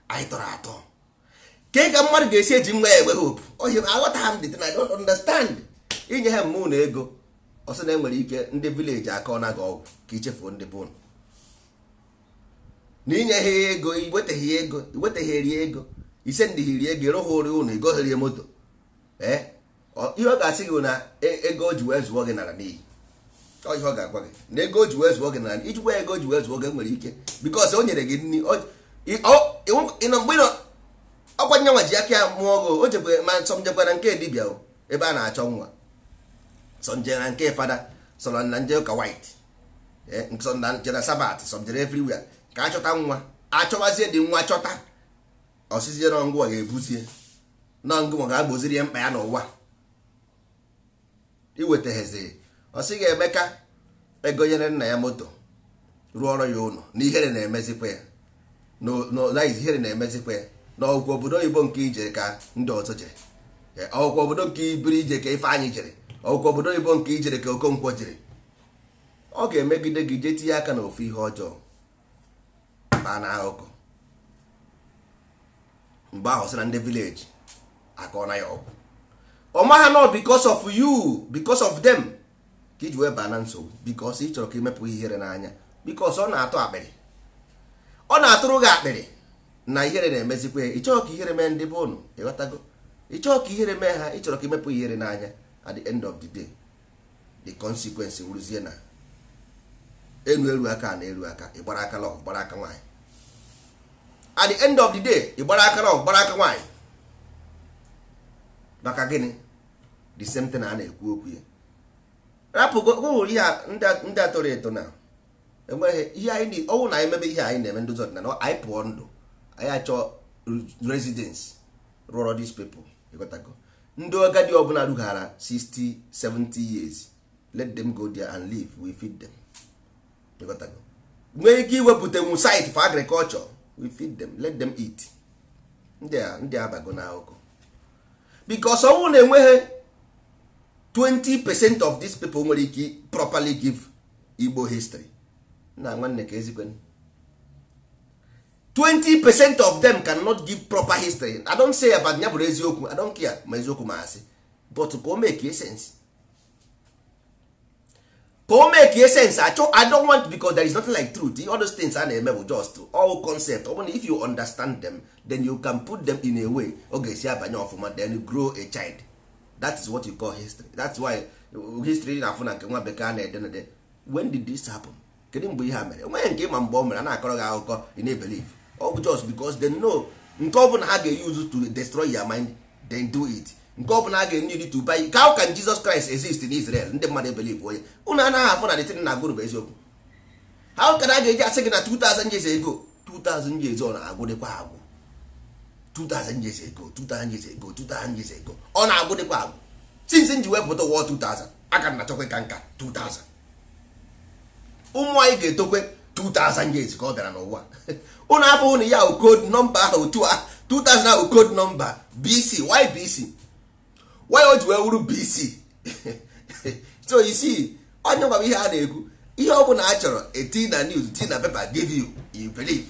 anyị tọrọ atọ. Ke ka mmadụ ga-esi eji nwa ya enwe hope? Ohe aghọta m the thing. I don't understand. Inye ha mmụ na ego, ọ sị na enwere ike ndị village aka ọ naghị ọgwụ ka ichefuo ndị bụ na inye ha ego, iweteghị ego, iweteghịri ego, ise ndịghịri ego, ịrụghị ụrị ụlọ, igoghịrị moto. Ee, ihe ọ ga-asị gị na ego o ji wee zụọ gị nara n'iyi. Ọ ihe ọ ga-agwa gị na ego o ji wee zụọ gị nara ijikwa ego o ji wee zụọ gị nwere ike because o nyere gị nri mgbe ọkwa nyanwa ji aka ya mụọ gị. O jekwe ma nsọ m jekwe na nke dibịa o, ebe a na-achọ nwa sọ nje na nke fada, sọ na nje ụka white, sọ na nje na Sabbath, sọ jere everywhere ka a chọta nwa. Achọwazie dị nwa chọta, ọsịzie na ngwa ga-ebuzie na ngwa ga-agboziri ya mkpa ya n'ụwa. Iwetaghezi, ọ sị ga-emeka egonyere nna ya moto, rụọrọ ya ụlọ, na ihere na-emezikwa ya, na ihere na-emezikwa ya na ọgwụ obodo oyibo nke ijere ka ndị ọzọ jere, ọgwụ obodo nke ibiri ije ka Ifeanyị jere, ọgwụ obodo oyibo nke ijere ka Okonkwo jere. Ọ ga-emegide gị jee tinye aka n'ofu ihe ọjọọ, baa na akụkọ. Mgbe ahụ sị na ndị village akọna ya ọgwụ. Ọ maha nọ because of you, because of them ka iji wee baa na nsogbu, because ị chọrọ ka imepụ ihere n'anya, because ọ na-atụ akpịrị, ọ na-atụrụ gị akpịrị na ihere na-emezikwa ya. Ị chọrọ ka ihere mee ndị be ụnụ, ịghọtago? Ị chọrọ ka ihere mee ha, ị chọrọ ka imepụ ihere n'anya. At the end of the day, the consequence wụrụzie na elu elu aka na elu aka, ịgbara aka lọ gbara aka nwaanyị. At the end of the day, ịgbara aka lọ gbara aka nwaanyị. Maka gịnị? The same thing a na-ekwu okwu ya. Rapụ ihe ndị a toro eto na enweghị ihe anyị ọnwụ na anyị mebe ihe anyị na-eme ndozi ọdịnala. Anyị pụọ ndụ, anyị achọ residence rụọrọ these people. Ịghọtago? Ndị agadi ọbụla rughara 60 70 years, let them go there and live. We feed them. Ịghọtago? Nwee ike iwepụta site for agriculture, we feed them, let them eat. Ndị a ndị abago na akụkọ because ọnwụ na-enweghị 20% of these people nwere ike properly give Igbo history. Na nwanne, ka ezikwe 20% of them cannot give proper history. I don't say about ya bụrụ eziokwu, I don't care ma eziokwu ma asị, but ka o make sense, ka o make sense. Achọ, I don't want, because there is nothing like truth. All those things a na-eme bụ just all concept. Ọ bụrụ na if you understand them, then you can put them in a way ọ ga-esi abanye ọfụma, then you grow a child. That is what you call history. That's why history na-afụ na nke nwa bekee a na-ede nede. When did this happen? Kedu mgbe ihe a mere? Onweghị nke ịma mgbe o mere, a na-akọrọ gị akụkọ, ị na-ebelieve. Ọ just because they know nke ọ bụla ha ga-use to destroy your mind, then do it. Nke ọ bụla a ga-enye to buy. How can Jesus Christ exist in Israel? Ndị mmadụ ebelieve onye unu anaghị afụ na the thing na agụrụ bụ eziokwu. How can a ga-eji asị gị na 2000 years ago? 2000 years ọ na-agwụ dịkwa agwụ. 2000 years ago, 2000 years ago, 2000 years ago, ọ na-agwụ dịkwa agwụ. Since nji wepụta ụwa 2000, aka na achọkwa ka nka 2000, ụmụ anyị ga-etokwe 2000 years ka ọ bịara n'ụwa. Ụnụ afọ ụnụ ya code number ahụ 2000 ahụ code number BC. Why BC? Why o ji wee wuru BC? So you see, onye gwara ihe a na-ekwu, ihe ọ bụla a chọrọ eti na news, ti na paper, give you, you believe.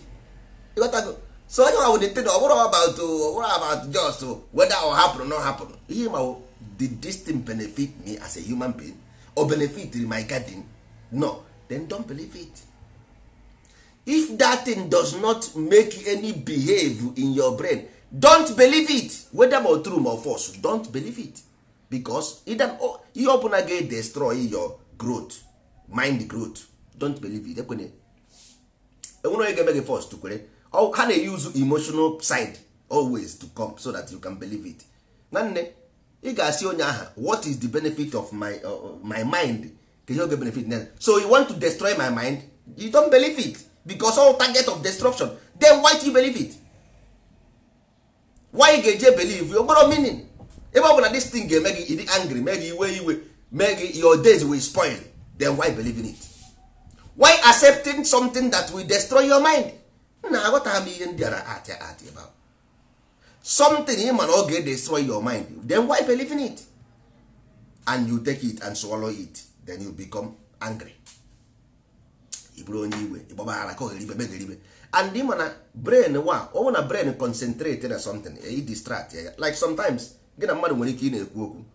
Ịghọtago? So onye nwa the thing, ọ bụrụ about, ọ bụrụ about just whether ọ hapụrụ no hapụrụ ihe ma, did this thing benefit me as a human being or benefit my garden? No, then don't believe it. If that thing does not make any behave in your brain, don't believe it. Whether or true or false, don't believe it. Because either ihe ọbụla ga-destroy your growth, mind growth, don't believe it. Ekwene enwere onye ga-eme gị first kwere. Ha na-use emotional side always to come so that you can believe it. Nwanne, ị ga-asị onye aha, what is the benefit of my mind? Ka ihe oge benefit na, so you want to destroy my mind? You don't believe it because all target of destruction. Then why do you believe it? Why ga-eje believe ogboro meaning? Ebe ọ bụ na this thing ga-eme gị ịdị angry, mee gị iwe iwe, mee gị your days will spoil, then why believe in it? Why accepting something that will destroy your mind? Na aghọtaghị m ihe ndị ara atị atị about something ị ma na ọ ga-destroy your mind, then why believe in it? And you take it and swallow it, then you become angry, ị bụrụ onye iwe, ịgbabaghara ka ogheribe megeribe. And ị ma na brain wa ọ bụ na brain concentrate na something, i distract ya. Like sometimes gị na mmadụ nwere ike ị na-ekwu okwu,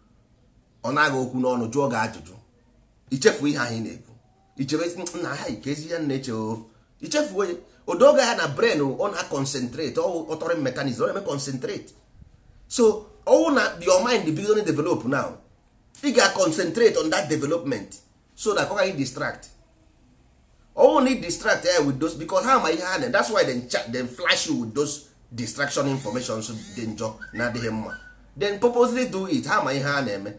ọ na-agha okwu n'ọnụ, jụọ gị ajụjụ, ichefu ihe ahụ ị na-ekwu, ichebe na ha ka ezi ya na-eche o, ichefu onye odoga ya na brain ọ na concentrate ọ mechanism ọ na-eme concentrate. So ọwụ na your mind bido na develop now, ị ga concentrate on that development so that ọ gaghị distract. Ọwụ na distract ya with those, because ha ma ihe ha na, that's why they flash you with those distraction information dị njọ na-adịghị mma. Then purposely do it. Ha ma ihe ha na-eme.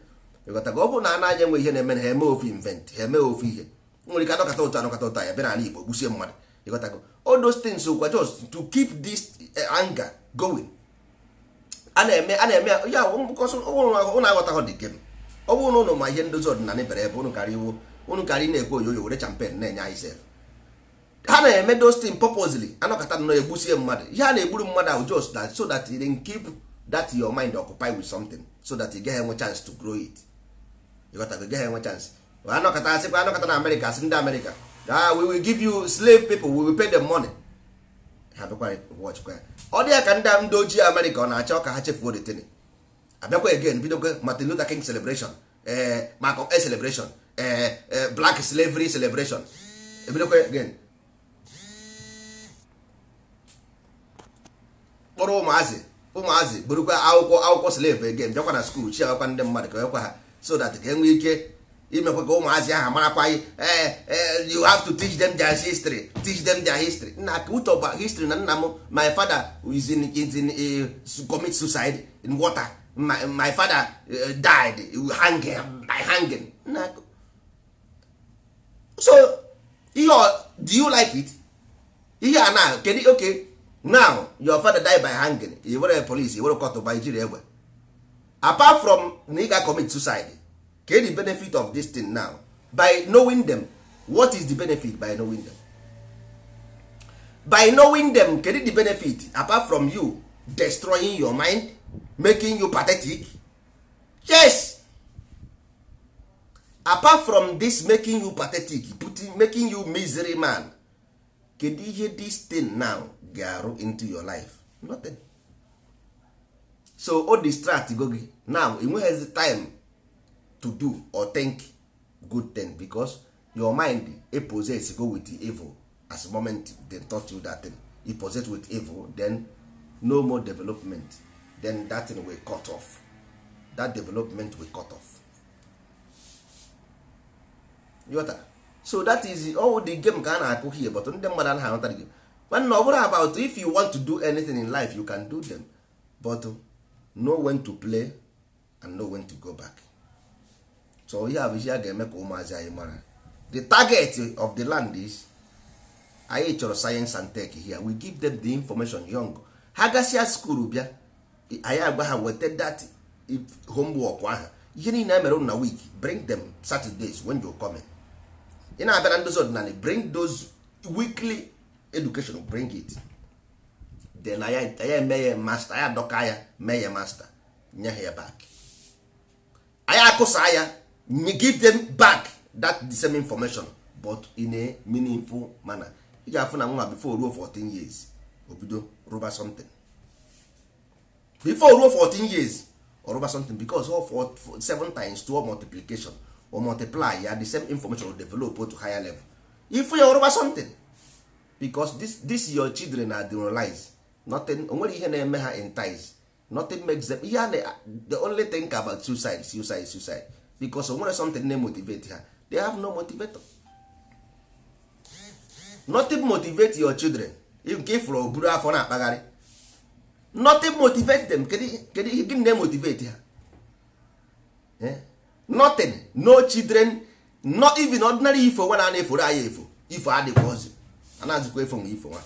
Ịghọtago? Ọ bụrụ na anaghị enwe ihe na-eme na ha eme ofu invent, ha eme ofu ihe nwere ike anọkọta ụtọ, anọkọta ụtọ ya bịa n'ala Igbo gbusie mmadụ. Ịghọtago? All those things kwa just to keep this anger going. A na-eme, a na-eme ya ụnụ aghọtaghọ the game. Ọ bụrụ na ụnụ ma ihe ndozi ọdịnala bere ebe ụnụ karị iwu, ụnụ karị na-ekwe oyoyo were champion na-enye anyị sef. Ha na-eme those things purposely. Anọkọta nọ egbusie mmadụ. Ihe a na-egburu mmadụ ahụ just that, so that you can keep that your mind occupied with something, so that you gaghị enwe chance to grow it. Ịghọtago? Gaghị enwe chance. Anọkọta asịkwa anọkọta na Amerịka, asị ndị Amerịka, ah, we will give you slave people, we will pay them money. Ha bịakwa watchkwa ya, ọ dị ya ka ndị ojii Amerịka ọ na-achọ ka ha chefuo the thing. Abịakwa again, bidokwa Martin Luther King celebration, ee, Malcolm X celebration, ee, black slavery celebration, ebidokwa again kpọrọ ụmụazị, ụmụazị burukwa akwụkwọ slave again, bịakwa na school chi akwakwa ndị mmadụ ka ekwa ha, so that ka e nwee ike imekwa ka ụmụazị ahụ marakwa. Ee, you have to teach them their history, teach them their history. Nna ka uche ọba history na nna m, my father is in commit suicide in water, my father died hanging by hanging. Nna, so ihe, do you like it? Ihe a na kedu? Okay, now your father died by hanging, i were police, i were court by jiri egbe. Apart from na ị ga commit suicide, ke the benefit of this thing now by knowing them? What is the benefit by knowing them? By knowing them, kedu the benefit apart from you destroying your mind, making you pathetic? Yes, apart from this making you pathetic, putting, making you misery man, Kedu ihe this thing now ga-arụ into your life? Nothing. So o distract go gị now, ị nweghịzi time to do or think good thing, because your mind e possess go with the evil. As moment they taught you that thing, e possess with evil, then no more development, then that thing will cut off, that development will cut off. You got that? So that is all the game ka a na-akụ here, but ndị mmadụ anaghị aghọta the game. Nwanne, ọ bụrụ about if you want to do anything in life, you can do them, but know when to play and know when to go back. So ihe a bụ ihe a ga-eme ka ụmụazị anyị mara. The target of the land is anyị chọrọ science and tech here. We give them the information young. Ha gasịa school bịa, anyị agwa ha weta that homework ahụ, ihe niile e mere unu na week, bring them Saturdays when you coming. Ị na-abịa na ndozi ọdịnala, bring those weekly education, bring it. Then anyị eme ya master, anyị adọka ya mee ya master, nye ha ya back, anyị akụsa ya, give them back that the same information, but in a meaningful manner. Ị ga-afụ na nwa before ruo 14 years, o bido rụba something. Before ruo 14 years, ọ rụba something, because all for 7 times 2 multiplication or multiply ya, the same information will develop to higher level. If you rụba something, because this your children are demoralized, nothing, o nwere ihe na-eme ha entice, nothing makes them ihe a na the only thing about suicide, suicide, suicide, because o nwere something na-motivate ha. They have no motivator. Nothing motivate your children. Nke ifuru oburu afọ na-akpagharị, nothing motivate them. Kedu ihe gịnị na-motivate ha? Nothing. No children, not even ordinary ifo nwa na na-eforo anyị efo ifo adịkwa ọzọ, a na-azụkwa efo nwa ifo nwa.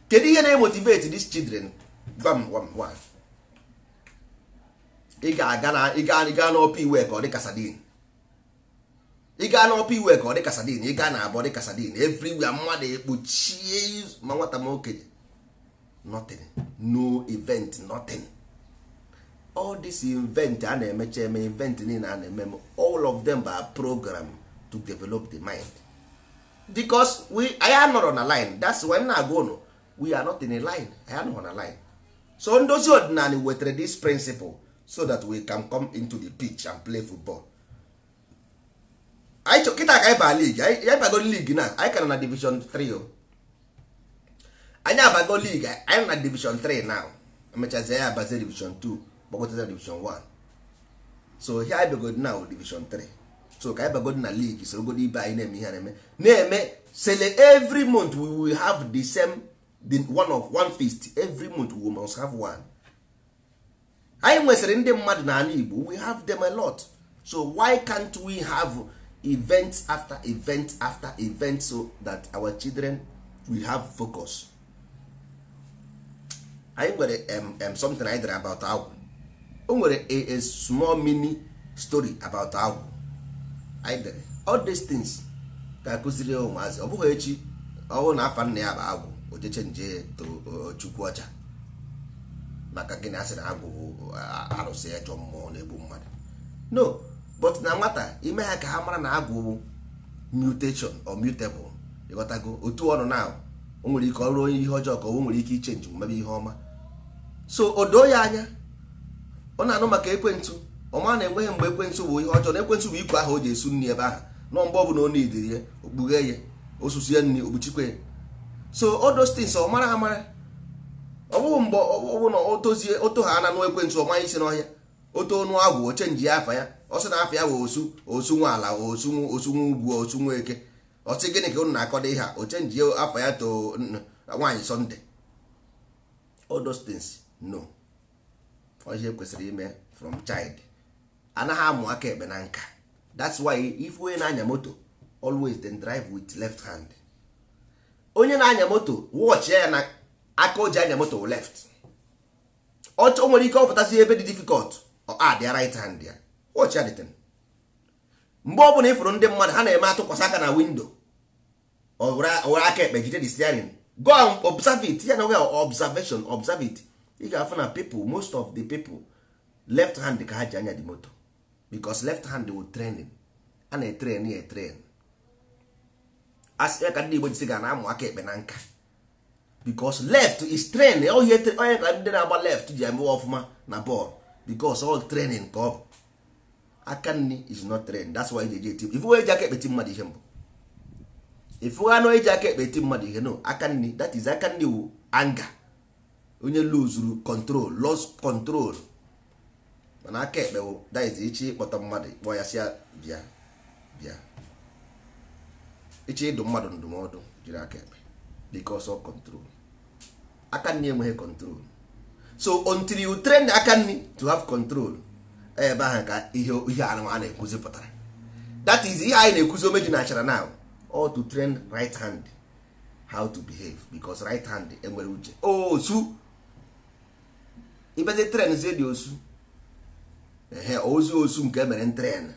Kedu ihe na-emotivate these children? Gwa m, gwa m, gwa m. Ị ga-aga na ị gaa n'ọpa iwe ka ọ dị ka sardine. Ị gaa n'ọpa iwe ka ọ dị ka sardine. Ị gaa na abụọ dị ka sardine. Everywhere mmadụ ekpuchie, ma nwata ma okenye, nothing, no event, nothing. All this event a na-emecha eme, event niile a na-eme, all of them are program to develop the mind, because we anyị anọrọ na line. That's why na-agwa unu, we are not in a line. Anyị anọrọ na line. So ndozi ọdịnala wetara this principle so that we can come into the pitch and play football. Anyị chọ kịta ka anyị baa league. Anyị bago league na anyị ka nọ na division 3 o. Anyị abago league, anyị nọ na division 3 now. Emechazie ya abazie division 2, gbagoteza division 1. So here anyị bagodi now division 3. So ka anyị bagodi na league, sorogodo ibe anyị na-eme ihe a na-eme na-eme sele. Every month we will have the same, the one of one feast. Every month we must have one. Anyị nwesịrị ndị mmadụ n'ala Igbo, we have them a lot. So why can't we have event after event after event so that our children will have focus? Anyị nwere something anyị dere about agwụ. O nwere a small mini story about agwụ anyị dere. All these things ka akụziri ụmụazị. Ọ bụghị echi ọ bụrụ na afa nna ya bụ agwụ, o jeche nje to chukwu ọcha. Maka gịnị? Asị na agwụ bụ arụsị ejọ mmụọ na-egbu mmadụ. No, but na nwata ime ha ka ha mara na agwụ bụ mutation or mutable. Ịghọtago? Otu ọnụ na o nwere ike ọrụ onye ihe ọjọọ ka o nwere ike ichange mebe ihe ọma. So o doo ya anya, ọ na-anụ maka ekwentị ọma na enweghị mgbe ekwentị bụ ihe ọjọọ, na ekwentị bụ ikwe ahụ o ji esu nri ebe ahụ nọ. Mgbe ọ bụla ọ na-ediri ya, okpughe ya, osusie nri, okpuchikwe ya. So all those things ọ mara amara. Ọ bụghị mgbe ọ bụ na o tozie, o togha na nụ ekwentị, ọ manya isi n'ọhịa, o too nụ agwụ, o change afa ya. Ọ sị na afa ya wụ osu, osu nwa ala, osu, osu nwa ugwu, osu nwa eke. Ọ sị gịnị ka unu na-akọdo ihe a? O change afa ya to nwaanyị Sunday. All those things, no. Ọ ihe kwesịrị ime from child. Anaghị amụ aka ekpe na nka. That's why if onye na-anya moto, always then drive with left hand. Onye na-anya moto, watch ya na aka o ji anya moto wụ left. O nwere ike ọ pụtazi ebe dị difficult, ọ add ya right hand ya. Watch ya the mgbe ọ bụla ịfụrụ ndị mmadụ ha na-eme atụkwasị aka na window, ọ were aka ekpe jide the steering. Go and observe it. Ya na observation, observe it. Ị ga-afụ na people, most of the people, left hand ka ha ji anya the moto, because left hand will training, a na-etrain ya etrain. Asị ya ka ndị Igbo jisi ga na-amụ aka ekpe na nka, because left is train. Onye ka ndị na-agba left ji eme ọfụma na bọọlụ, because all training ka ọ bụ. Aka nri is not train, that's why eji eti ifu eji aka ekpe ti mmadụ ihe mbụ. Ifu anụ eji aka ekpe ti mmadụ ihe, no, aka nri, that is aka nri wu anger, onye luzuru control, lost control. Mana aka ekpe wụ that is ichi ịkpọta mmadụ, kpọọ ya si ya bịa bịa, ichi ịdụ mmadụ ndụmọdụ, jiri aka ekpe, because of control. Aka nri enweghị control, so until you train aka nri to have control, ebe ahụ ka ihe ihe anụ a na-ekwuzi pụtara. That is ihe anyị na-ekwuzi omeji na achara now, all to train right hand how to behave, because right hand enwere uche osu ibezi tren zie dị osu ehe ozu osu nke emere tren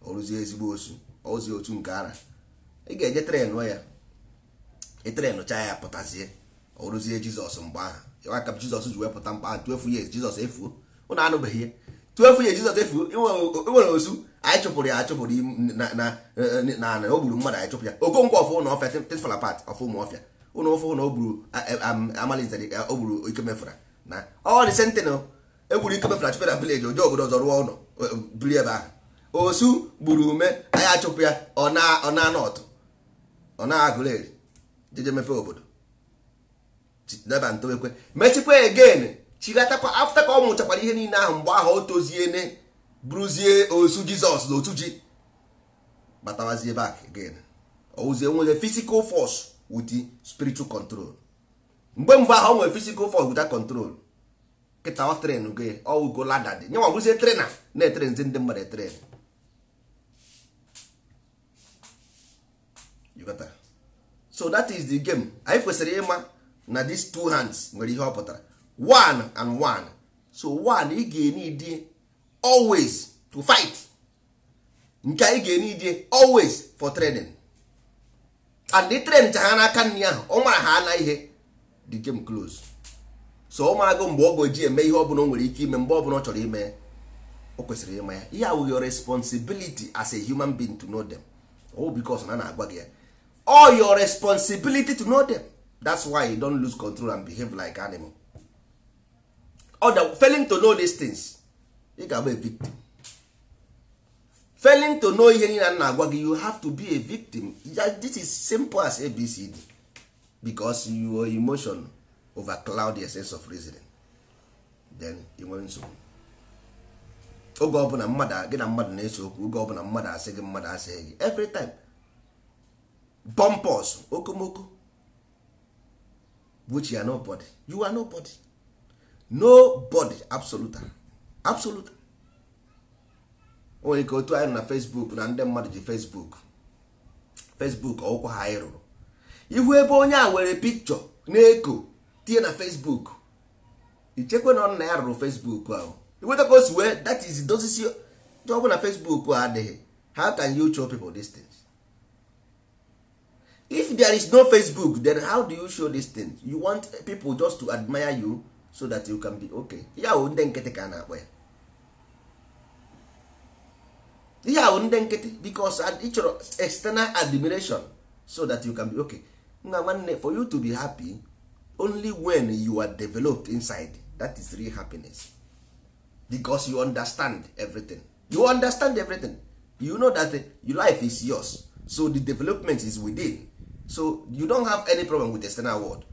oruzie ezigbo osu ozi otu nke ara ị ga-eje tren ya ịtrenụcha ya pụtazie oruzie Jizọs mgbe ahụ aka Jizọs ji wee pụta mgbe ahụ 12 years Jizọs efuo ụnụ anụbeghị ya 12 years Jizọs efuo nwere osu anyị chụpụrụ ya achụpụrụ na na o gburu mmadụ anyị chụpụ ya Okonkwo ọfụ ụnụ ọfịa things fall apart ọfụ ụmụ ọfịa ụnụ ọfụ na o gburu amalizere o gburu Ikemefuna na ọ dị sentin egburu Ikemefuna chụpụ na village oje obodo ọzọ rụọ ụlọ biri ebe ahụ osu gburu ume anyị achụpụ ya ọ na nọtụ ọ na-agụrụ eri jeje mepe obodo neba ntowekwe mechikwa again chigatakwa after ka ọ mụchakwara ihe niile ahụ mgbe ahụ o toziene bụrụzie osu Jizọs na otu ji batawazie back again ozie nwere physical force with spiritual control mgbe mgbe ahụ o nwere physical force without control kịta ọ tren gị ọwụgo lada dị nyenwa bụzie trena na-etrenzi ndị mmadụ etren. You got that? So that is the game anyị kwesịrị ịma na these two hands nwere ihe ọ pụtara one and one. So one ị ga-enid always to fight, nke anyị ga-enid always for training, and the train cha ha n'aka nri ahụ ọ mara ha ana ihe the game close. So ọ marago mgbe ọ ga-eji eme ihe ọbụla o nwere ike ime mgbe ọbụla ọ chọrọ ime o kwesịrị ịma ya. Ihe awụ your responsibility as a human being to know them. Oh, because na na-agwa gị ya all your responsibility to know them. That's why you don't lose control and behave like animal. Other failing to know these things, ị ga-abụ a victim. Failing to know ihe niile na-agwa gị, you have to be a victim. This is simple as ABCD, because your emotion overcloud your sense of reasoning, then ị nwere nsogbu. Oge ọbụla mmadụ gị na mmadụ na-ese okwu, oge ọbụla mmadụ asị gị mmadụ asị gị every time bumpers okomoko, which you are nobody. You are nobody. Nobody. Absolute. Absolute. O nwere ike otu anyị nọ na Facebook na ndị mmadụ ji Facebook Facebook ọkwụkwọ ha anyị rụrụ ihu ebe onye a were pikchọ na-eko tinye na Facebook, ichekwe na nna ya rụrụ Facebook ahụ iweta ka o si wee that is dozisi ọ bụ na Facebook a adịghị. How can you show people these things? If there is no Facebook, then how do you show these things? You want people just to admire you so that you can be okay. Ya wụ ndị nkịtị ka a na-akpọ ya, ihe ahụ ndị nkịtị, because ị chọrọ external admiration so that you can be okay. Nna nwanne, for you to be happy only when you are developed inside, that is real happiness, because you understand everything. You understand everything. You know that your life is yours, so the development is within, so you don't have any problem with the external world.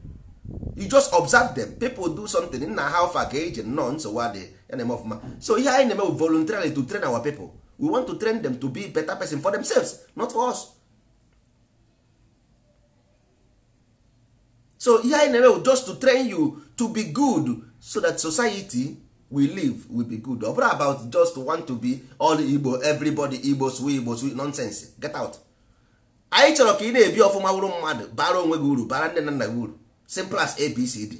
You just observe them. People do something na how far ka eji nnọọ nsogbu adịghị ya na-eme ọfụma. So ihe anyị na-eme voluntarily to train our people. We want to train them to be better person for themselves, not for us. So ihe anyị na-eme just to train you to be good so that society we live will be good. Ọ bụrụ about just want to be all Igbo, everybody Igbo, swe Igbo, swe nonsense. Get out. Anyị chọrọ ka ị na-ebi ọfụma wụrụ mmadụ, bara onwe gị uru, bara nne na nna gị uru. Simple as ABCD.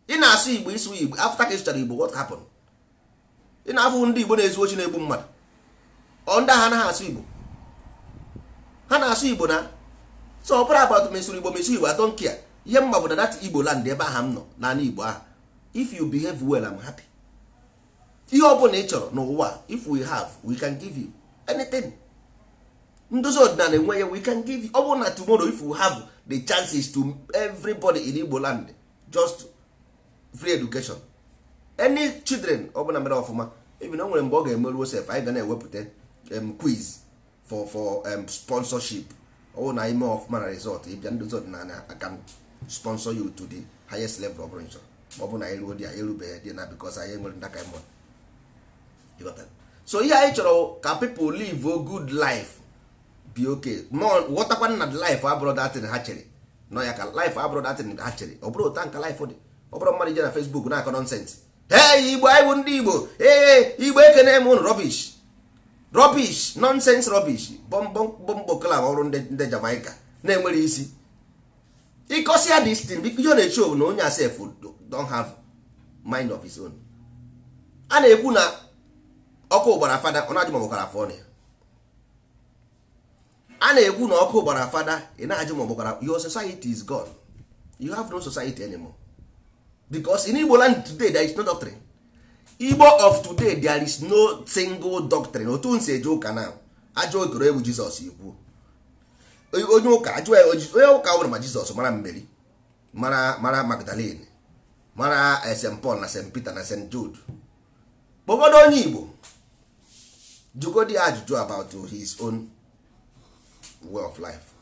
Ị na-asụ Igbo, ịsụ Igbo after ka ị sụchara Igbo, what happened? Ị na-afụ ndị Igbo na-ezu ochi na-egbu mmadụ. Ọ ndị agha anaghị asụ Igbo, ha na-asụ Igbo na so ọ bụrụ about mesụrụ Igbo mesụ Igbo, I don't care. Ihe mma bụ na that Igbo land ebe aha m nọ naanị Igbo ahụ, if you behave well, I'm happy. Ihe ọ bụla ị chọrọ n'ụwa, if we have, we can give you anything. Ndozi ọdịnala enwe ya, we can give you. Ọ bụrụ na tomorrow, if we have the chances to everybody in Igbo land, just free education, any children ọ bụla mere ọfụma, even o nwere mgbe ọ ga-emeruo sef, anyị ga na-ewepụta quiz for sponsorship. Ọ bụrụ na ime ọfụma na result, ịbịa ndozi ọdịnala, I can sponsor you to the highest level ọ bụrụ nchọrọ. Ma ọ bụ na anyị ruo dị, anyị erubeghị dị na, because anyị nwere ndaka ịmụ. So ihe anyị chọrọ ka people live a good life, be okay. Ghọtakwa na life abụrụ that thing ha chere nọ ya, ka life abụrụ that thing ha chere. Ọ bụrụ ụta nka life dị, ọ bụrụ mmadụ je na Facebook na-akọ nonsense, hey, Igbo, anyị bụ ndị Igbo, ee, Igbo ekene m unu. Rubbish, rubbish, nonsense, rubbish, bombo club, ọrụ ndị Jamaica na-enwere isi. Ịkọsịa this thing, ihe ọ na-eche na onye asef don't have mind of his own. A na-ekwu na ọkụ gbara fada, ọ na-ajụ ma ọ gbakwara afọ ọnụ ya. A na-ekwu na ọkụ gbara fada, ị na-ajụ ma ọ gbakwara. Your society is gone. You have no society anymore, because in Igbo land today there is no doctrine. Igbo of today, there is no single doctrine. Otu nsi eje ụka na ajọ okoro egwu Jizọs ikwu, onye ụka ajụ ya, onye ụka ọ bụla ma Jizọs, mara Mmeri, mara Magdalene, mara St Paul na St Peter na St Jude. Kpọgodo onye Igbo, jụgodi ajụjụ about his own way of life.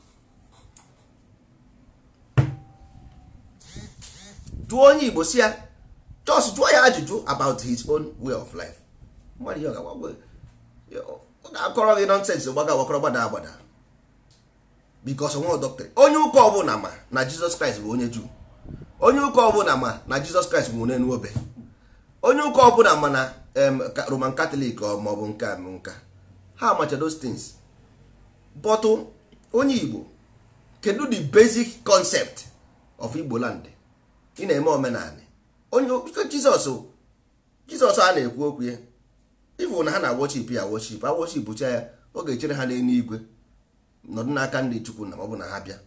Jụọ onye Igbo, si ya, just jụọ ya ajụjụ about his own way of life. Mmadụ ihe ọ ga-akọrọ gị nonsense, gbaga gbakọrọ, gbada agbada, because onwe doctrine. Onye ụka ọbụla ma na Jizọs Kraịst bụ onye Juu. Onye ụka ọbụla ma na Jizọs Kraịst nwụrụ n'elu obe. Onye ụka ọbụla ma na Roman Catholic ma ọ bụ nke a nka ha macha those things. But onye Igbo, kedu the basic concept of Igbo land? Ị na-eme omenala onye Jizọs a na-ekwu okwu ya, ịfụ na ha na worship ya, worship a worship cha ya, ọ ga-echere ha n'eluigwe nọdụ n'aka ndị Chukwu na ọ bụ na ha bịa,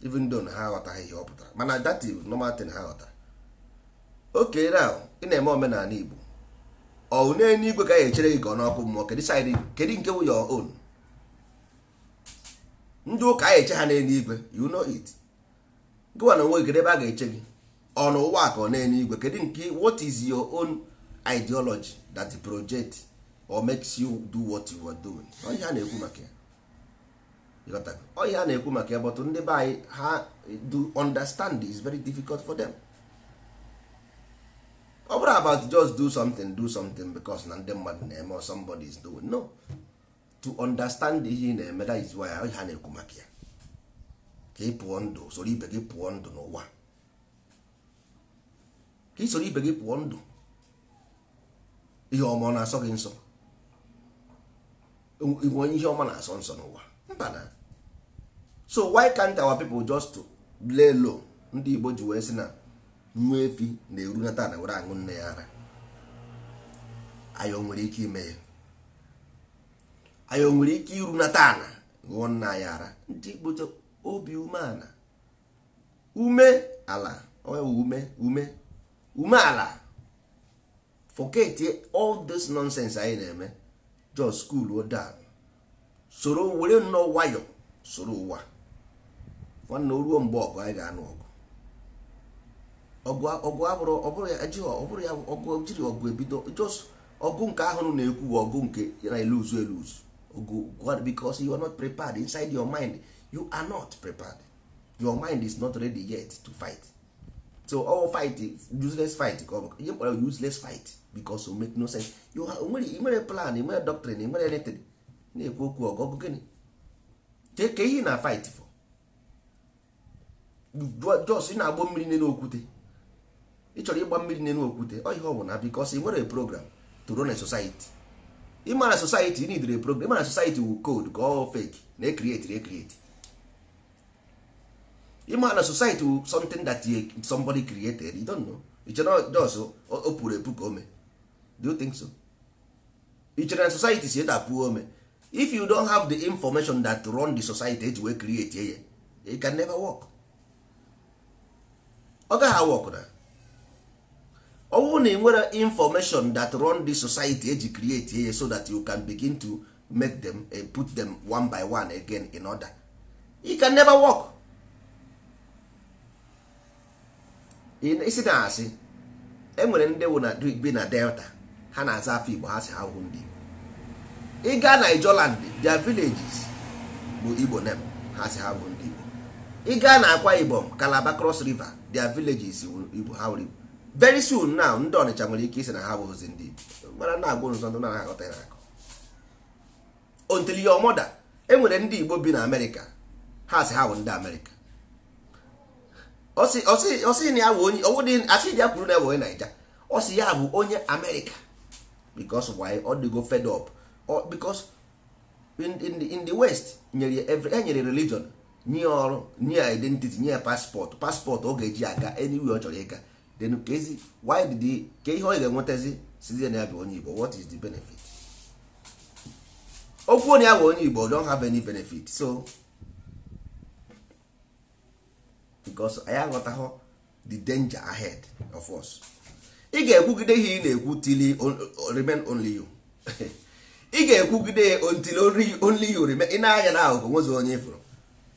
even though na ha aghọtaghị ihe ọ pụtara, mana that is normal thing ha ghọtara. Okay, now ị na-eme omenala Igbo, ọ n'eluigwe ka ya echere gị ka ọ n'ọkụ mmụọ? Kedu side? Kedu nke bụ your own? Ndị ụka ya eche ha n'eluigwe, you know it. Gịwa na onwe gị, kedu ebe a ga-eche gị? Ọ n'ụwa ka ọ n'eluigwe? Kedu nke? What is your own ideology that project or makes you do what you are doing? Ọ ihe a na-ekwu maka ya. Ọ ihe a na-ekwu maka ya. But ndị be anyị, ha do understand is very difficult for them. Ọ bụrụ about just do something, do something because na ndị mmadụ na-eme or somebody is doing. No, to understand ihe ị na-eme, that is why ihe a na-ekwu maka ya, ka ị pụọ ndụ, soro ibe gị pụọ ndụ n'ụwa, ka ị soro ibe gị pụọ ndụ. Ihe ọma ọ na-asọ gị nsọ? Onye ihe ọma na-asọ nsọ n'ụwa, mba na. So why can't our people just lay low? Ndị Igbo ji wee sị na nwa efi na-erunata na were aṅụ nne ya ara. Anyị nwere ike ime ya? Anyị nwere ike irunata ana ṅụọ nna anyị ara? Ndị Igbo, obi umeala, ume ala, ume ume umeala. Forget all this nonsense anyị na-eme. Just cool down, soro were nnọọ nwayọ soro ụwa. Nwanne, o ruo mgbe ọgụ, anyị ga-anụ ọgụ. Ọgụ abụrụ, ọ bụrụ ya ejighị, ọ bụrụ ya ọgụ jiri ọgụ ebido. Just ọgụ nke ahụ na-ekwu, ọgụ nke na-eluzu eluzu ọgụ, because you are not prepared inside your mind. You are not prepared. Your mind is not ready yet to fight. So all fight, useless fight, ka ọ bụ ihe mkpọrọ useless fight, because o make no sense. You nwere plan, nwere doctrine, nwere anything na-ekwu okwu ọgụ. Ọgụ gịnị ka ihe na fight for? Just ị na-agbọ mmiri n'elu okwute. Ị chọrọ ịgba mmiri n'elu okwute, ọ ihe ọ bụ na because ị nwere a program to run a society. Ịma na society, you need a program. Ịma na society wu code ka ọ fake na e create. Ịma na society wu something that somebody created. You don't know. Ị chere just o pụrụ epu ka ome? Do you think so? Ị chere na society si eda pụọ ome? If you don't have the information that run the society eji wee create ya, it can never work. Ọ gaghị work. Na ọ bụrụ na ị nwere information that run the society eji create ya, so that you can begin to make them, put them one by one again in order. You can never work. Isi na asị enwere ndị wụ na bi na Delta, ha na-aza afọ Igbo, ha si ha hụ ndị Igbo. Ị gaa na Ijoland, their villages bụ Igbo name, ha si ha bụ ndị Igbo. Ị gaa na Akwa Ibom, Calabar, Cross River, their villages bụ Igbo, ha wụrụ Igbo. Very soon now, ndị Ọnịcha nwere ike isi na ha bụghịzi ndị Igbo. Mana na-agwụ nzọ ndị na-aghọta ya akọ. Until your mother, enwere ndị Igbo bi na Amerịka, ha si ha bụ ndị Amerịka. Ọsị na ya bụ onye ọwụdị asị ya kwuru na ya bụ onye Naija, ọ sị ya bụ onye Amerịka. Because why? Ọ dịgo fed up. Because in the West nyere every e nyere religion, nye ọrụ, nye identity, nye passport. Passport ọ ga-eji aga anywhere ọ chọrọ ịga. Then kezi why did he, ka ihe ọ ga-enwetazi sizie na ya bụ onye Igbo? What is the benefit? Okwu na ya bụ onye Igbo don't have any benefit. So because anyị aghọtaghọ the danger ahead of us. Ị ga-ekwugide ihe ị na-ekwu till remain only you. Ị ga-ekwugide until only you remain. Ị na-anya na ahụ nwezi onye ifuru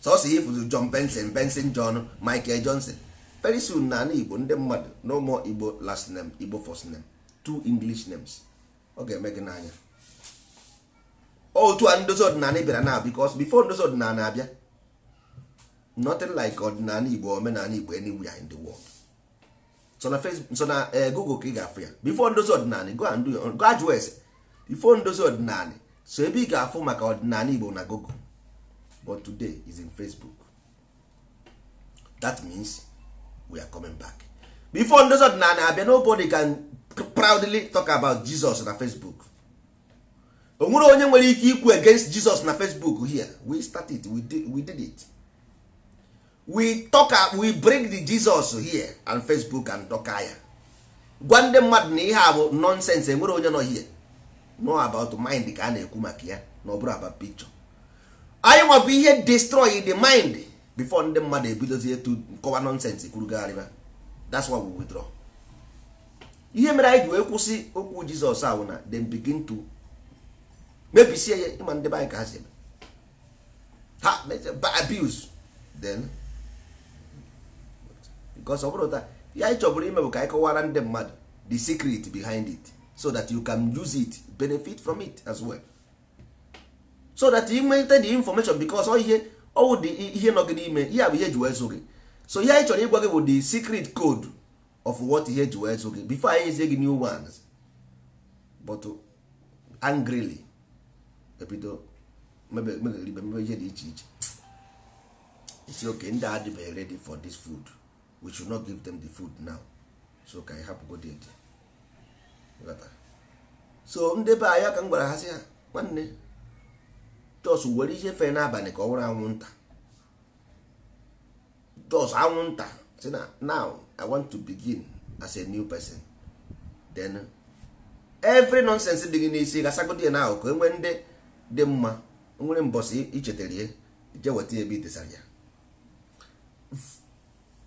sọsọ ifuru John Benson, Benson John, Michael Johnson. Very soon na ala Igbo ndị mmadụ no more Igbo last name, Igbo first name, two English names. Ọ ga-eme gị n'anya otu a ndozi ọdịnala bịara na, because before ndozi ọdịnala abịa, nothing like ọdịnala Igbo, omenala Igbo anywhere in the world. So na Facebook, so na Google ka ị ga-afụ ya. Before ndozi ọdịnala, go and do your go ajụ ese. Before ndozi ọdịnala, so ebe ị ga-afụ maka ọdịnala Igbo na Google, but today is in Facebook. That means we are coming back. Before ndozi ọdịnala abịa, nobody can proudly talk about Jesus na Facebook. O nwere onye nwere ike ikwu against Jesus na Facebook here? We start it, we did it. We talk, we bring the Jesus here and Facebook and dọka ya, gwa ndị mmadụ na ihe a bụ nonsense. Enwere onye nọ here no about mind ka a na-ekwu maka ya, na ọ bụrụ about picture. Anyị nwa bụ ihe destroy the mind before ndị mmadụ ebidozie etu kọwa nonsense kwurugharịba. That's why we withdraw. Ihe mere anyị ji wee kwụsị okwu Jizọs ahụ na them begin to mebisie ya. Ịma ndị be anyị ka ha si eme, ha abuse then, because ọ bụrụ taa ya anyị chọburu ime bụ ka anyị kọwara ndị mmadụ the secret behind it, so that you can use it, benefit from it as well, so that you nweta the information, because ọ ihe ọwụ dị ihe nọ gị n'ime, ihe a bụ ihe eji wee zụ gị. So ihe anyị chọrọ ịgwa gị bụ the secret code of what ihe eji wee zụ gị before anyị ezie gị new ones. But angrily ebido megeribe mebe ihe dị iche iche isi oke ndị adịbeghị ready for this food. We should not give them the food now, so ka anyị hapụgodi eje. So ndị be anyị ka m gwara ha sị ha, nwanne, just were ihe fee n'abalị ka ọ wụrụ anwụnta, just anwụnta, si na now I want to begin as a new person. Then every nonsense dị gị n'isi gasagodi ya na ahụ ka enwee ndị dị mma nwere mbọsị ichetara ya, je weta ebe idesara ya.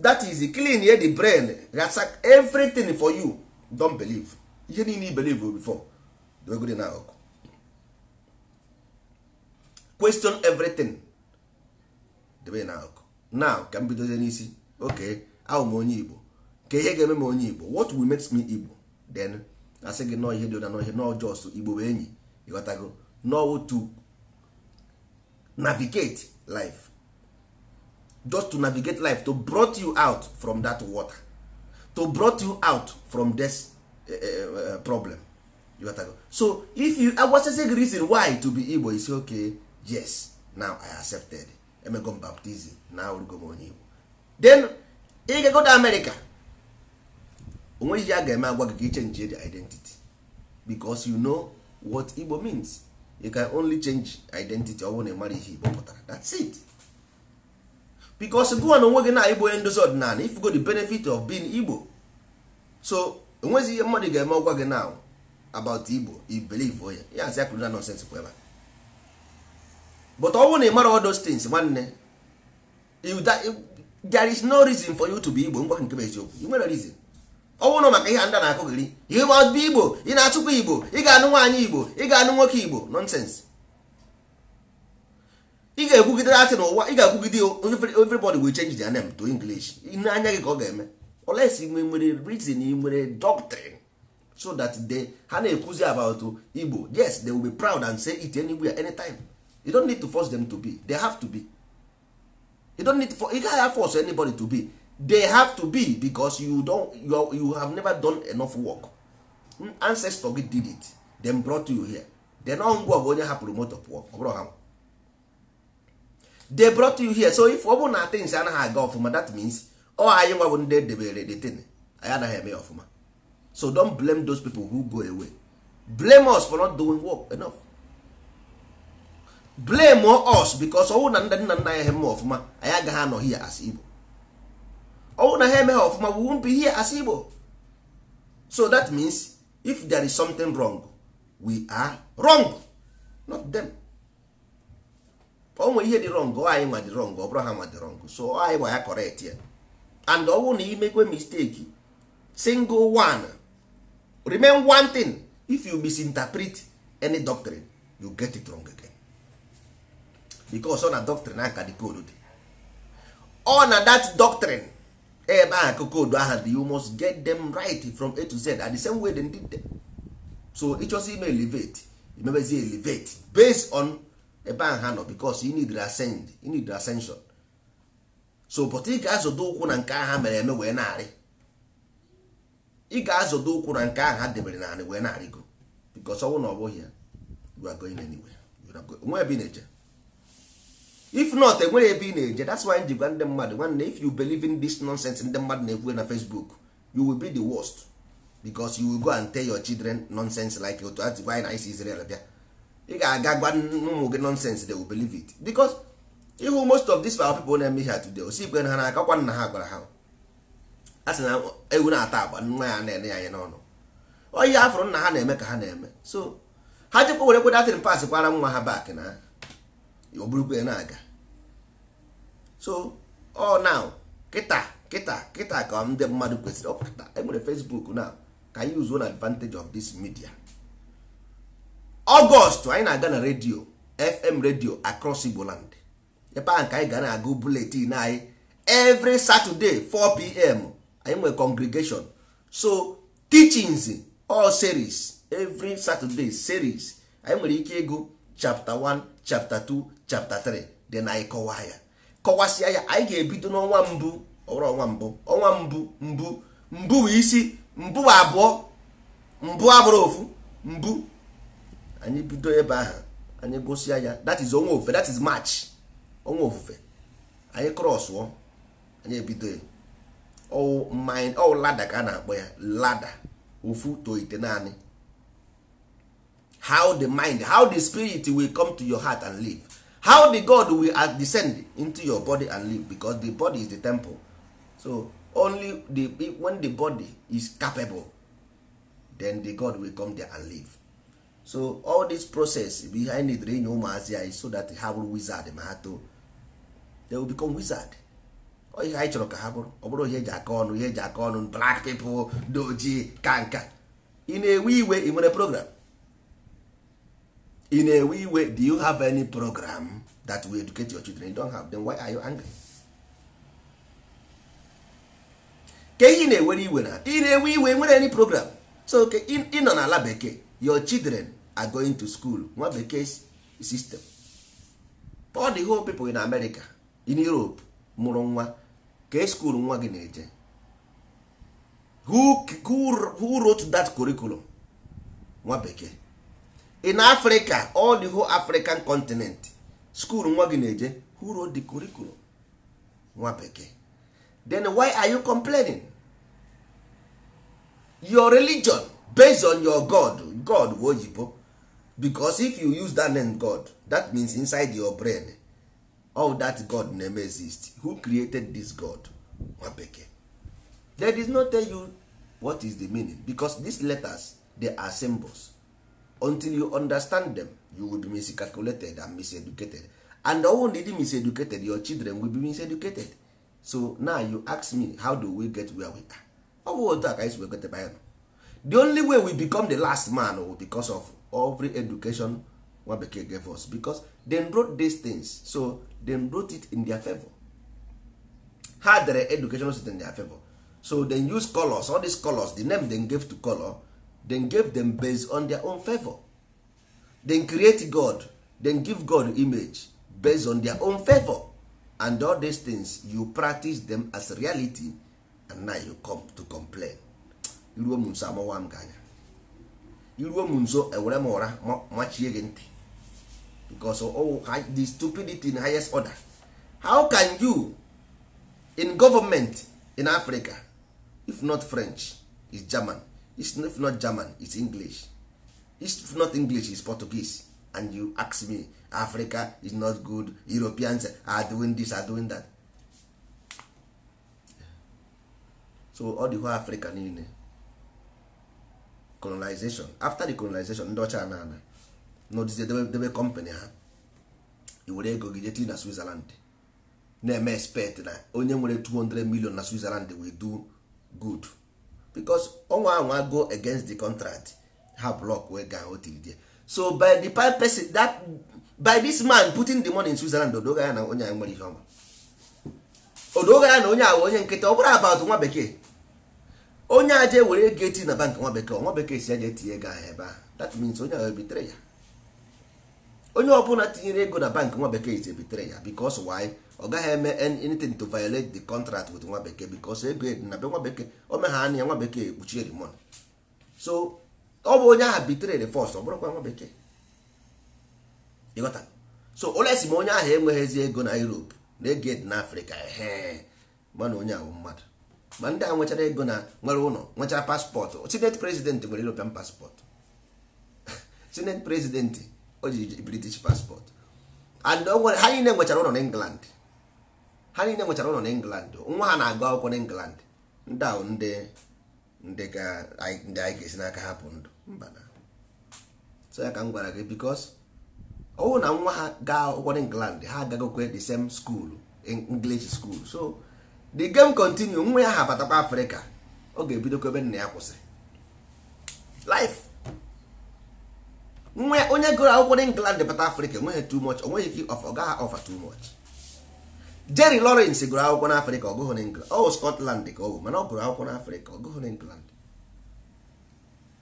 That is clean ye the brain, gasa everything for you. Don't believe ihe niile i believe before, dewegodi na ọkụ, question everything, debe na ọkụ. Now ka m bidozie n'isi. Okay, ahụ m onye Igbo, ka ihe ga-eme m onye Igbo? What will makes me Igbo? Then asị gị nọọ ihe dị ụda nọọ ihe nọọ just Igbo bụ enyi, ịghọtago? Know to navigate life, just to navigate life, to brought you out from that water, to brought you out from this problem, ịghọtago? So if you agwasịsị gị reason why to be Igbo is okay, yes, now I accepted, emego m baptism, now rugo m onye Igbo. Then ị ga-go to America, onweghị ihe a ga-eme agwa gị ka i change the identity, because you know what Igbo means. You can only change identity ọ bụrụ na ị mara ihe Igbo pụtara. That's it. Because gụwa na onwe gị na Igbo onye ndozi ọdịnala, if you go the benefit of being Igbo, so enwezi ihe mmadụ ga-eme ọgwa gị now about Igbo, you believe onye ya asị akwuru na nonsense kwa ebe. But ọ bụrụ na ị mara all those things, nwanne, there is no reason for you to be Igbo. Ngwa, nke bụ eziokwu, ị nwere reason. Ọ bụrụ na maka ihe ndị na-akụghịrị, you must be Igbo, ị na-achụkwa Igbo, ị ga-anụ nwaanyị Igbo, ị ga-anụ nwoke Igbo, nonsense. Ị ga-ekwugide asị n'ụwa, ị ga-ekwugide everybody will change their name to English. N'anya gị ka ọ ga-eme, unless ị nwere reason, ị nwere doctrine, so that they ha na-ekwuzi about Igbo. Yes, they will be proud and say it anywhere, anytime. You don't need to force them to be, they have to be. You don't need to, you can't force anybody to be, they have to be, because you don't you have never done enough work. Ancestor gị did it, them brought you here. Then ọ ngwa bụ onye hapụrụ moto pụọ, ọ bụrụ ha, they brought you here. So if ọ bụrụ na things anaghị aga ọfụma, that means ọ anyị nwa bụ ndị edebere the thing, anyị anaghị eme ya ọfụma. So don't blame those people who go away. Blame us for not doing work enough. Blame us, because ọwụ na ndị nna nna anyị eme ọfụma, anyị agaghị anọ here as Igbo. Ọwụ na ha emeghe ọfụma, we won't be here as Igbo. So that means if there is something wrong, we are wrong, not them. O nwere ihe dị wrong, ọ anyị nwa dị wrong, ọ bụrụ ha nwa dị wrong. So ọ anyị nwa ya correct ya. And ọ bụrụ na imekwe mistake single one, remain one thing: if you misinterpret any doctrine, you get it wrong again, because ọ na doctrine aka dị code dị, ọ na that doctrine ebe ahụ ka code ahụ dị. You must get them right from A to Z, at the same way they did them. So ịchọzi ime elevate, imebezi elevate based on ebe ahụ ha nọ, because you need ascend, you need ascension. So but ị ga-azọdo ụkwụ na nke ahụ ha mere eme wee na-arị. Ị ga-azọdo ụkwụ na nke ahụ ha debere naanị wee na-arịgo, because ọnwụ na ọ bụghị ya, you are going anywhere. You are going nwe ebe ị na-eje. If not, enwere ebe ị na-eje. That's why njikwa ndị mmadụ, nwanne, if you believe in this nonsense ndị mmadụ na-ekwu na Facebook, you will be the worst, because you will go and tell your children nonsense, like otu a gwa anyị na isi Israel bịa. Ị ga-aga gwa ụmụ gị nonsense, they will believe it, because ihu most of these our people na-eme ihe today, osi ikwe ha n'aka kwa nna ha gwara ha a sị na ewu na-ata agba, nwa ya na-ene ya anya n'ọnụ. Ọ ihe afụrụ nna ha na-eme ka ha na-eme. So ha jekwa were kwe datin pas kwara nwa ha back na ọ bụrụkwa ya na-aga. So all now, kịta kịta kịta ka ndị mmadụ kwesịrị ọ kịta enwere Facebook now, ka anyị use one advantage of this media. August anyị na-aga na radio, FM radio across Igbo land. Ebe ahụ ka anyị ga na-agụ bulletin anyị every Saturday 4 p.m. Anyị nwere congregation, so teachings all series, every Saturday series. Anyị nwere ike ịgụ chapter 1, chapter 2, chapter 3, then anyị kọwaa ya, kọwasịa ya. Anyị ga-ebido n'ọnwa mbụ, ọbụrụ ọnwa mbụ, ọnwa mbụ, mbụ mbụ bụ isi mbụ bụ abụọ, mbụ abụrụ ofu mbụ. Anyị bido ebe ahụ, anyị gụsịa ya. That is ọnwa ofufe, that is March, ọnwa ofufe. Anyị crossụọ, anyị ebido ya. Ọwụ mind, ọwụ ladder ka a na-akpọ ya, ladder ofu to ite naanị. How the mind, how the spirit will come to your heart and live, how the God will descend into your body and live, because the body is the temple. So only the when the body is capable, then the God will come there and live. So all this process bụ ihe anyị nidere inye ụmụazị anyị, so that ha bụrụ wizard. Ma ha too, they will become wizard. Ọ ihe anyị chọrọ ka ha bụrụ. Ọ bụrụ ihe eji aka ọnụ, ihe eji aka ọnụ, black people dị ojii ka nka. Ị na-ewe iwe, ị nwere program? Ị na-ewe iwe, do you have any program that will educate your children? You don't have. Then why are you angry? Ka ihe ị na-ewere iwe na ị na-ewe iwe, nwere any program? So ị nọ n'ala bekee, your children are going to school, nwa bekee system. All the whole people in America, in Europe, mụrụ nwa ka school nwa gị na-eje. Who wrote that curriculum? Nwa bekee. In Africa, all the whole African continent, school nwa gị na-eje, who wrote the curriculum? Nwa bekee. Then why are you complaining? Your religion based on your God, God bụ oyibo, because if you use that name God, that means inside your brain all that God name exist. Who created this God? Nwa bekee. They did not tell you what is the meaning, because these letters, they are symbols. Until you understand them, you will be miscalculated and miseducated, and only the miseducated, your children will be miseducated. So now you ask me, how do we get where we are? Ọ bụ otu a ka anyị si wee gote Bible. The only way we become the last man was because of every education. Nwa bekee gave us, because they wrote these things, so they wrote it in their favor. Ha dere educational system in their favor, so they use colors, all these colors, the name they gave to color, they gave them based on their own favor. They create God, then give God image based on their own favor. And all these things you practice them as reality, and now you come to complain. Iruo m nso amawa m gị anya, iruo m nso ewere m ụra machie gị ntị, because oh, the stupidity in highest order. How can you in government in Africa, if not French is German, if not German is English, if not English is Portuguese, and you ask me Africa is not good, Europeans are doing this, are doing that. So all the whole Africa niile colonization, after the colonization ndị ọcha na ana nọdịzie debe company ha, i were ego gị jee na Switzerland na-eme expect na onye nwere 200 million na Switzerland will do good, because ọnwa anwa go against the contract, ha block wee gaa otiri. So by the person that by this man putting the money in Switzerland, odoga ya na onye a nwere ihe ọma, odoga ya na onye a onye nkịta. Ọ bụrụ about nwa bekee, onye a jee were ego eti na bank nwa bekee, nwa bekee si aja etinye ego ahụ ebe ahụ, that means onye ahụ ebitere ya. Onye ọbụla tinyere ego na bank nwa bekee is ebitere ya, because why? Ọ gaghị eme anything to violate the contract with nwa bekee, because ego dị na be nwa bekee, o megha anya nwa bekee ekpuchie the money. So ọ bụ onye ahụ bitere the first, ọ bụrụkwa nwa bekee, ịghọta? So olesi ma onye ahụ enweghịzi ego na Europe na ego dị na Afrịka, ehe, mana onye ahụ mmadụ. Ma ndị a nwechara ego na nwere ụlọ, nwechara paspọtụ, senate president nwere European passport, senate president o ji British passport, and ha niile nwechara ụlọ na England, ha niile nwechara ụlọ na England, nwa ha na-agụ akwụkwọ na England. Ndị ahụ ndị ka ndị anyị ga-esi n'aka hapụ ndụ mba na. So ya ka m gwara gị, because ọwụ na nwa ha gaa akwụkwọ na England, ha agagokwe the same school, English school, so the game continue. Nwa ya ha batakwa Afrịka, ọ ga-ebidokwa ebe nna ya kwụsịrị life. Nwa ya onye gụrụ akwụkwọ na England bata Afrịka enweghị too much, onweghị ike ọ gaghị offer too much. Jerry Lawrence gụrụ akwụkwọ n'Afrịka, ọ gụghị n'England, ọ Scotland ka ọ bụ, mana ọ gụrụ akwụkwọ n'Afrịka, ọ gụghị n'England,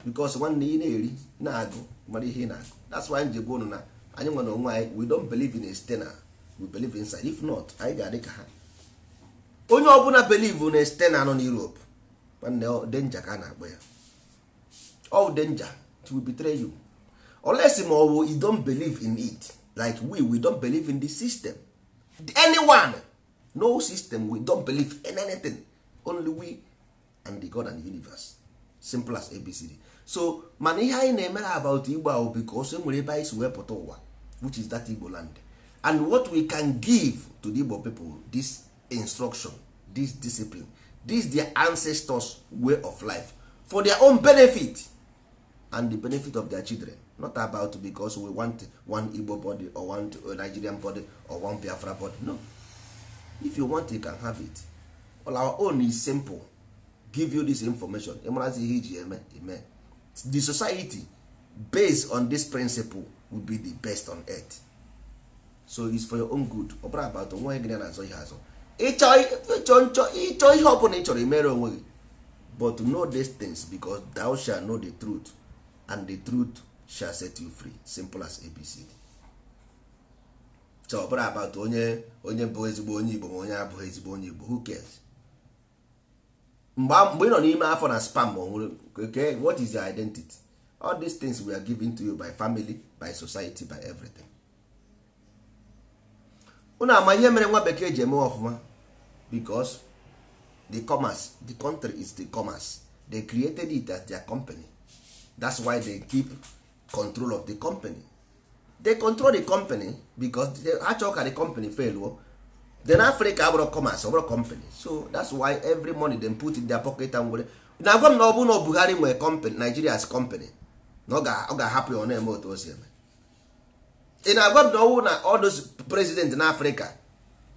because nwanne ị na-eri na-agụ mara ihe ị na-agụ. That's why anyị ji gwa unu na anyị nwere onwe anyị, we don't believe in external, we believe inside. If not, anyị ga-adị ka ha. Onye ọbụla believe na external nọ n'Europe, nwanne, danger ka a na-akpọ ya, all danger, it will betray you, unless ma ọ bụ you don't believe in it, like we don't believe in the system. Anyone, no system, we don't believe in anything, only we and the God and the universe, simple as ABCD. So mana ihe anyị na-emere about Igbo ahụ, because e nwere ebe anyị si wee pụta ụwa, which is that Igbo land, and what we can give to the Igbo people, this instruction, this discipline, this their ancestors way of life, for their own benefit and the benefit of their children. Not about because we want one Igbo body or one Nigerian body or one Biafra body. No, if you want, you can have it. All our own is simple: give you this information, ịmarazi ihe iji eme eme. The society based on this principle will be the best on earth. So it's for your own good. Ọ bụrụ about onwe gị na-azọ ihe azọ, ịchọ ihe ọbụla ị chọrọ imere onwe gị, but know these things, because thou shall know the truth and the truth shall set you free. Simple as ABCD. So ọ bụrụ about onye onye bụ ezigbo onye Igbo ma onye abụghị ezigbo onye Igbo, who cares? Mgbe ị nọ n'ime afọ na sperm, ma nwere, okay, what is your identity? All these things we are given to you by family, by society, by everything. Unu ama ihe mere nwa bekee ji eme ọfụma? Because the commerce, the country is the commerce. They created it as their company. That's why they keep control of the company. They control the company because they achọ ka the company fail o. Then Africa abụrụ commerce, ọ bụrụ company. So that's why every money them put in their pocket. And were na-agwa m na ọ bụrụ na Buhari nwere company, Nigeria's company, na ọ ga-ahapụ ya ọ na-eme otu o si eme? Ị na-agwa m na ọwụ na all those president na Africa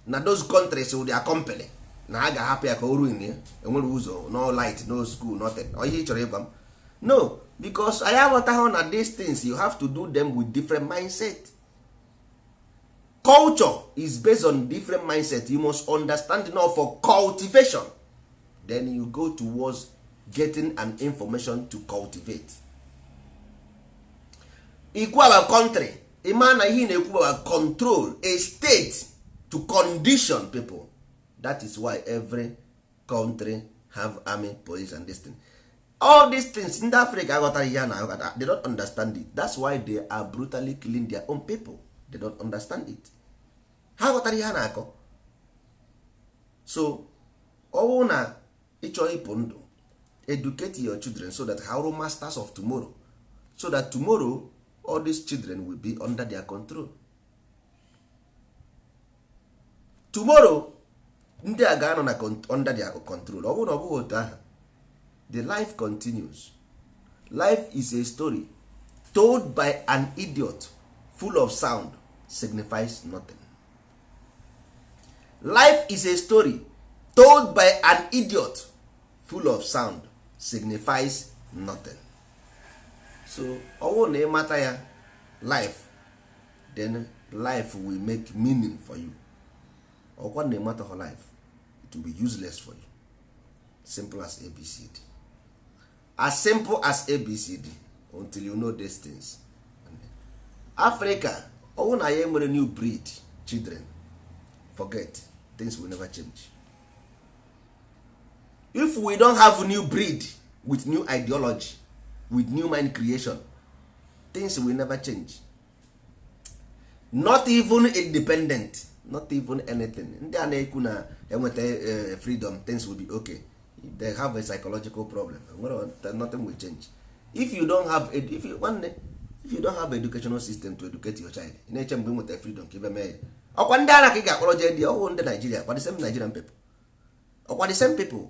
na those countries with their company, na ha ga-ahapụ ya ka o ruin ya, enwere ụzọ, no light, no school, nothing? Ọ ihe ị chọrọ ịgwa m? No, because anyị aghọtaghị na these things you have to do them with different mindset. Culture is based on different mindset. You must understand enough for cultivation, then you go towards getting an information to cultivate. Ikwu about country, ịma na ihe na-ekwu about control a state to condition people. That is why every country have army, police and this thing. All these things ndị Africa aghọtara ihe a na-aghọta. They don't understand it. That's why they are brutally killing their own people. They don't understand it. Ha ghọtara ihe a na-akọ. So ọwụ na ịchọ ịpụ ndụ, educate your children so that ha wụrụ masters of tomorrow, so that tomorrow all these children will be under their control. Tomorrow ndị a ga-anọ na under their control. Ọ bụrụ na ọ bụghị otu ahụ, the life continues. Life is a story told by an idiot, full of sound, signifies nothing. Life is a story told by an idiot, full of sound, signifies nothing. So ọ bụrụ na ị mata ya, life, then life will make meaning for you. Ọkwa na ịmata her life, it will be useless for you. Simple as ABCD. As simple as ABCD. Until you know these things. Africa, ọwụ na ya nwere new breed children, forget, things will never change. If we don't have new breed with new ideology, with new mind creation, things will never change. Not even independent, not even anything. Ndị a na-ekwu na enweta freedom, things will be okay, they have a psychological problem. Nothing will change. If you don't have, if you, nwanne, if you don't have educational system to educate your child, ị na-eche mgbe ị nweta freedom ka ibe mee ya. Ọkwa ndị ara ka ị ga-akpọrọ jee dị ọhụụ, ndị Nigeria kwa, the same Nigerian people, ọkwa the same people.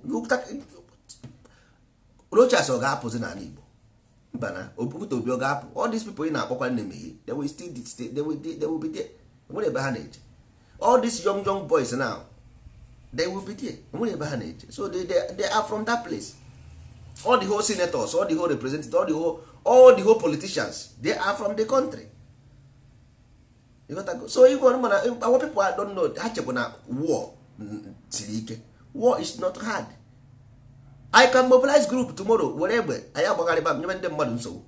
Rochas ọ ga-apụzi n'ala Igbo? Mba, na Okwute Obi ọ ga-apụ? All these people ị na-akpọkwa na-emeghe, they will still stay, they will be there. Nwere ebe ha na-eje. All these young young boys now, they will be there. Nwere ebe ha na-eje. So they are from that place. All the whole senators, all the whole representatives, all the whole politicians, they are from the country. You got to go. So even mana our people, I don't know, ha chekwa na war siri ike. War is not hard. I can mobilize group tomorrow, were egbe anyị agbagharịba nyebe ndị mmadụ nsogbu.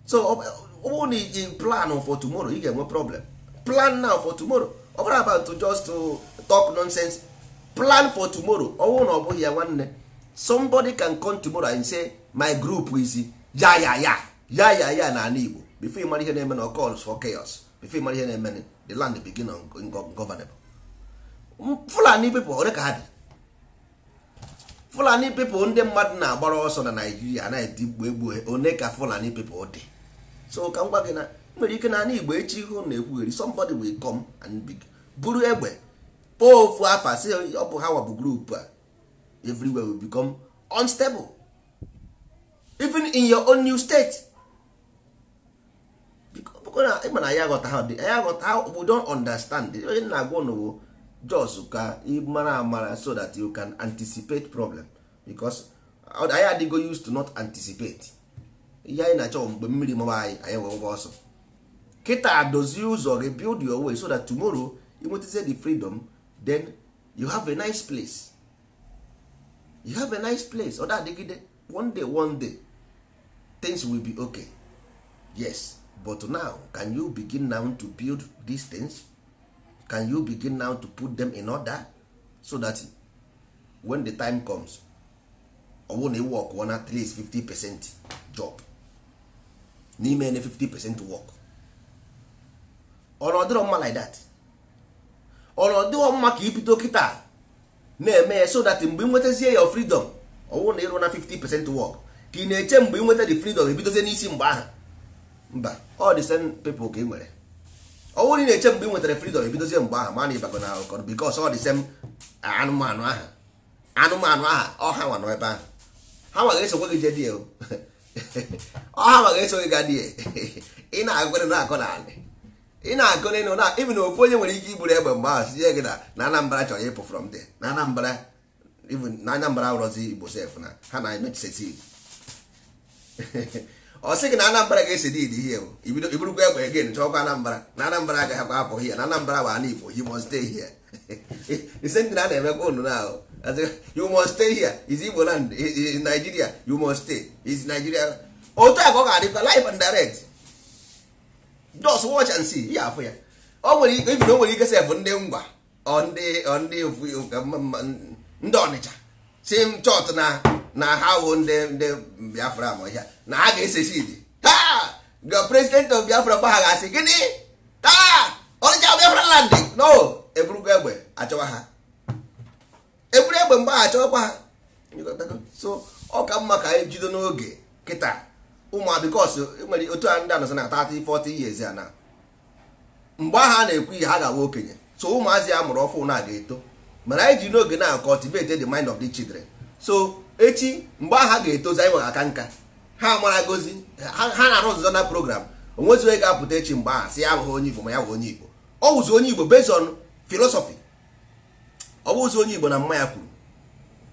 So ọ bụrụ na i plan for tomorrow, ị ga-enwe problem. Plan now for tomorrow. Ọ bụrụ about to just to talk nonsense, plan for tomorrow. Ọ bụrụ na ọ bụghị ya, nwanne, somebody can come tomorrow and say my group is ya ya ya ya ya ya na ala Igbo. Before you mara ihe na-eme na calls for chaos, before you mara ihe na-eme, the land begin ungovernable. Fulani people, ole ka ha dị? Fulani people ndị mmadụ na-agbara ọsọ na Naijiria na-eti mkpu egbu, one ka Fulani people dị? So ka m gwa gị na nwere ike na ala Igbo echi, ihu na-ekwugheri, somebody will come and buru egbe kpọọ ofu afa si ọ bụ ha wabụ group a. Everywhere will become unstable, even in your own new state. Because na ịma na anyị aghọta ha dị, anyị aghọta ha, we don't understand. Onye na-agwa ụnụ just ka ị mara amara so that you can anticipate problem, because anyị adịgo used to not anticipate. Ihe anyị na-achọ, mgbe mmiri maba anyị, anyị wee gba ọsọ. Kịta dozie ụzọ gị, build your way so that tomorrow you nwetazie the freedom, then you have a nice place. You have a nice place. Ọ da-adịgide. One day, one day, things will be okay. Yes, but now, can you begin now to build these things? Can you begin now to put them in order so that when the time comes, ọ bụrụ na ị work one at least 50% job n'ime na 50% work, ọ na ọdịrọ mma like that? Ọ na ọdịrọ mma ka ibido kịta na-eme ya so that mgbe ị nwetazie your freedom, ọ bụrụ na ịrụ na 50% work, ka ị na-eche mgbe ị nweta the freedom ebidozie n'isi mgbe ahụ? Mba, all the same people ka ị nwere. Ọ bụrụ na ị na-eche mgbe ị nwetara freedom ebidozie mgbe ahụ, ma na ịbago na akụkọ, because all the same anụmanụ ahụ, anụmanụ ahụ, ọ ha nwa nọ ebe ahụ, ha nwa ga-esokwe gị jee die o. Ọ ha nwa ga-eso gị ga die. Ị na-agụ na-akọ n'ala, ị na-akụ n'elu na even ofu onye nwere ike igburu egbe mgbe ahụ sinye gị na Anambra chọrọ ịpụ from there, na Anambra, even na Anambra awụrọzi Igbo sef, na ha na-emechisesi Igbo. Ọ sị gị na Anambra ga-esi dị ihe iburukwa egbe again chọkwa Anambra na Anambra agaghị akwa apụ here, na Anambra bụ ana Igbo, you must stay here. The same thing a na-emekwa unu na you must stay here is Igbo land is Nigeria, you must stay is Nigeria. Otu a ka ọ ga-adịkwa live and direct. Just watch and see ihe afụ ya. O nwere ike even o nwere ike sef ndị ngwa ndị Ọnịcha si m chọt na ha wụ ndị Biafra ma ọhịa na ha ga-ese seed. Taa the president of Biafra gba ha ga-asị gịnị taa Ọnịcha Biafra land no, eburukwa egbe achọwa ha, eburu egbe mgbe ha achọwakwa ha. So ọ ka mma ka anyị jido n'oge kịta ụmụ because nwere otu a ndị anọsọ na 30 40 years a na mgbe ahụ a na-ekwu ihe ha ga-awa okenye. So ụmụazị a mụrụ ọfụ na ga-eto, mana anyị ji n'oge na cultivate the mind of the children. So echi mgbe ahụ ha ga-etozi anyị nwere aka nka ha maragozi ha na-arụ ọzụzụ na program. Onwezi onye ga-apụta echi mgbe ahụ sị ya abụghị onye Igbo ma ya bụ onye Igbo. Ọ wụzi onye Igbo based on philosophy, ọ wụzi onye Igbo na mma ya kwuru,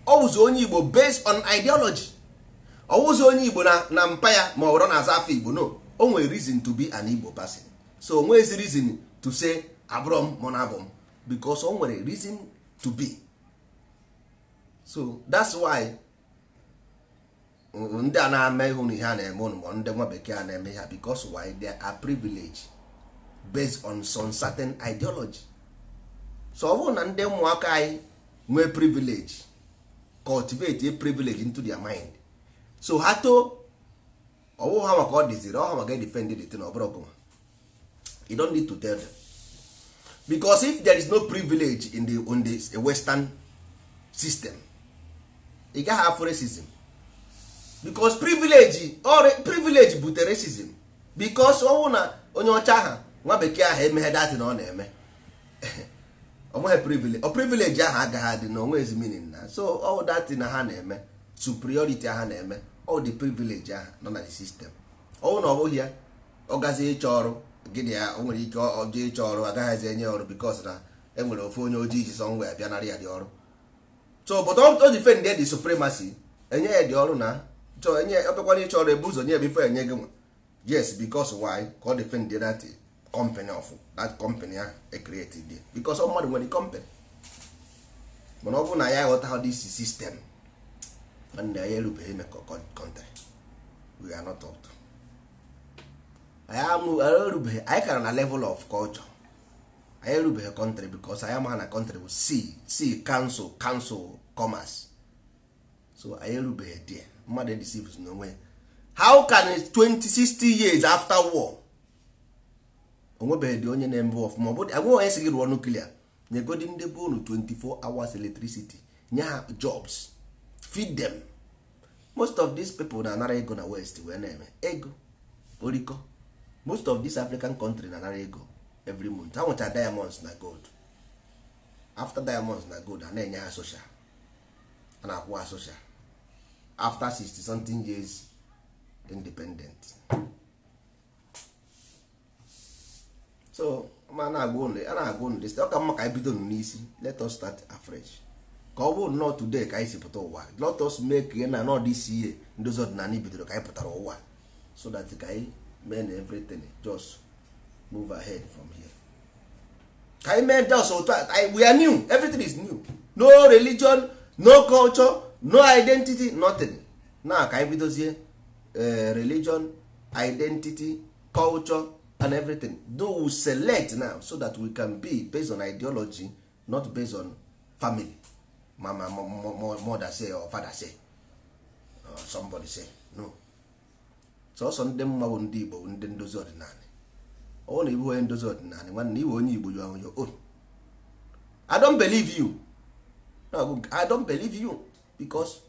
ọ wụzi onye Igbo based on ideology, ọ wụzi onye Igbo na mpa ya ma ọ bụrụ na aza afọ Igbo. No, o nwere reason to be an Igbo person. So o nwezi reason to say abụrọ m ma na abụ m because o nwere reason to be. So that's why ndị a na-eme ihu na ihe a na-eme ụnụ ma ndị nwa bekee a na-eme ihe because why they are privileged based on some certain ideology. So ọ bụrụ na ndị ụmụaka anyị nwee privilege, cultivate a privilege into their mind, so ha too ọwụ ha maka ọ dịziri ọha maka defend the thing ọ bụrụ ọgụma. You don't need to tell them because if there is no privilege in the on the western system, ị gaghị afụ racism because privilege butere racism. Because ọ bụrụ na onye ọcha aha nwa bekee ahụ emeghe datị na ọ na-eme onweghị privilege, ọ privilege ahụ agaghị adị na onwe ezi meaning na. So all that na ha na-eme superiority ha na-eme all the privilege ahụ nọ na the system. Ọ bụrụ na ọ bụghị ya ọ gazi ịchọ ọrụ gịnị ya o nwere ike ọ jee ịchọ ọrụ agaghịzi enye ọrụ because na enwere ofe onye ojii ji somewhere bịa narị ya dị ọrụ. So but o defend the supremacy, enye ya dị ọrụ na chọọ enye ọbịakwana ịchọ ọrụ ebu ụzọ nye before enye gị nwa. Yes, because why ka ọ defend that company of that company ahụ e create there because ọ mmadụ nwere company. Mana ọ bụrụ na ya aghọtaghị this system, nwanne ya erubeghị ime country. We are not up to anyị erubeghị, anyị kara na level of culture. Anyị erubeghị country because anyị amaghị na country bụ c council council commerce. So anyị erubeghị there. Mmadụ deceives n'onwe. How can 20 60 years after war onwebeghị dị onye na-eme ọfụma? Ọ bụ enweghị onye si gị rụọ nuclear, nyegodi ndị bụ unu 24 hours electricity, nye ha jobs, feed them. Most of these people na-anara ego na west wee na-eme ego orikọ. Most of these African country na-anara ego every month. Ha nwecha diamonds na gold. After diamonds na gold, ha na-enye ha social, a na-akwụ ha social after 60 something years independent. So ma na-agwa unu, a na-agwa unu this, ọ ka mma ka anyị bido n'isi. Let us start afresh ka ọ bụrụ nnọọ today ka anyị si pụta ụwa. Let us make ya na nọ this year ndozi ọdịnala bidoro ka anyị pụtara ụwa, so that ka anyị mee na everything just move ahead from here. Ka anyị mee just otu a, we are new, everything is new, no religion, no culture, no identity, nothing. Na ka anyị bidozie religion, identity, culture and everything. Do we select now so that we can be based on ideology, not based on family, mama, mother say or father say or somebody say. No, sọsọ ndị mma bụ ndị Igbo bụ ndị ndozi ọdịnala. Ọ na ibu onye ndozi ọdịnala, nwanne, iwe onye Igbo, you are on your own. I don't believe you. No, I don't believe you because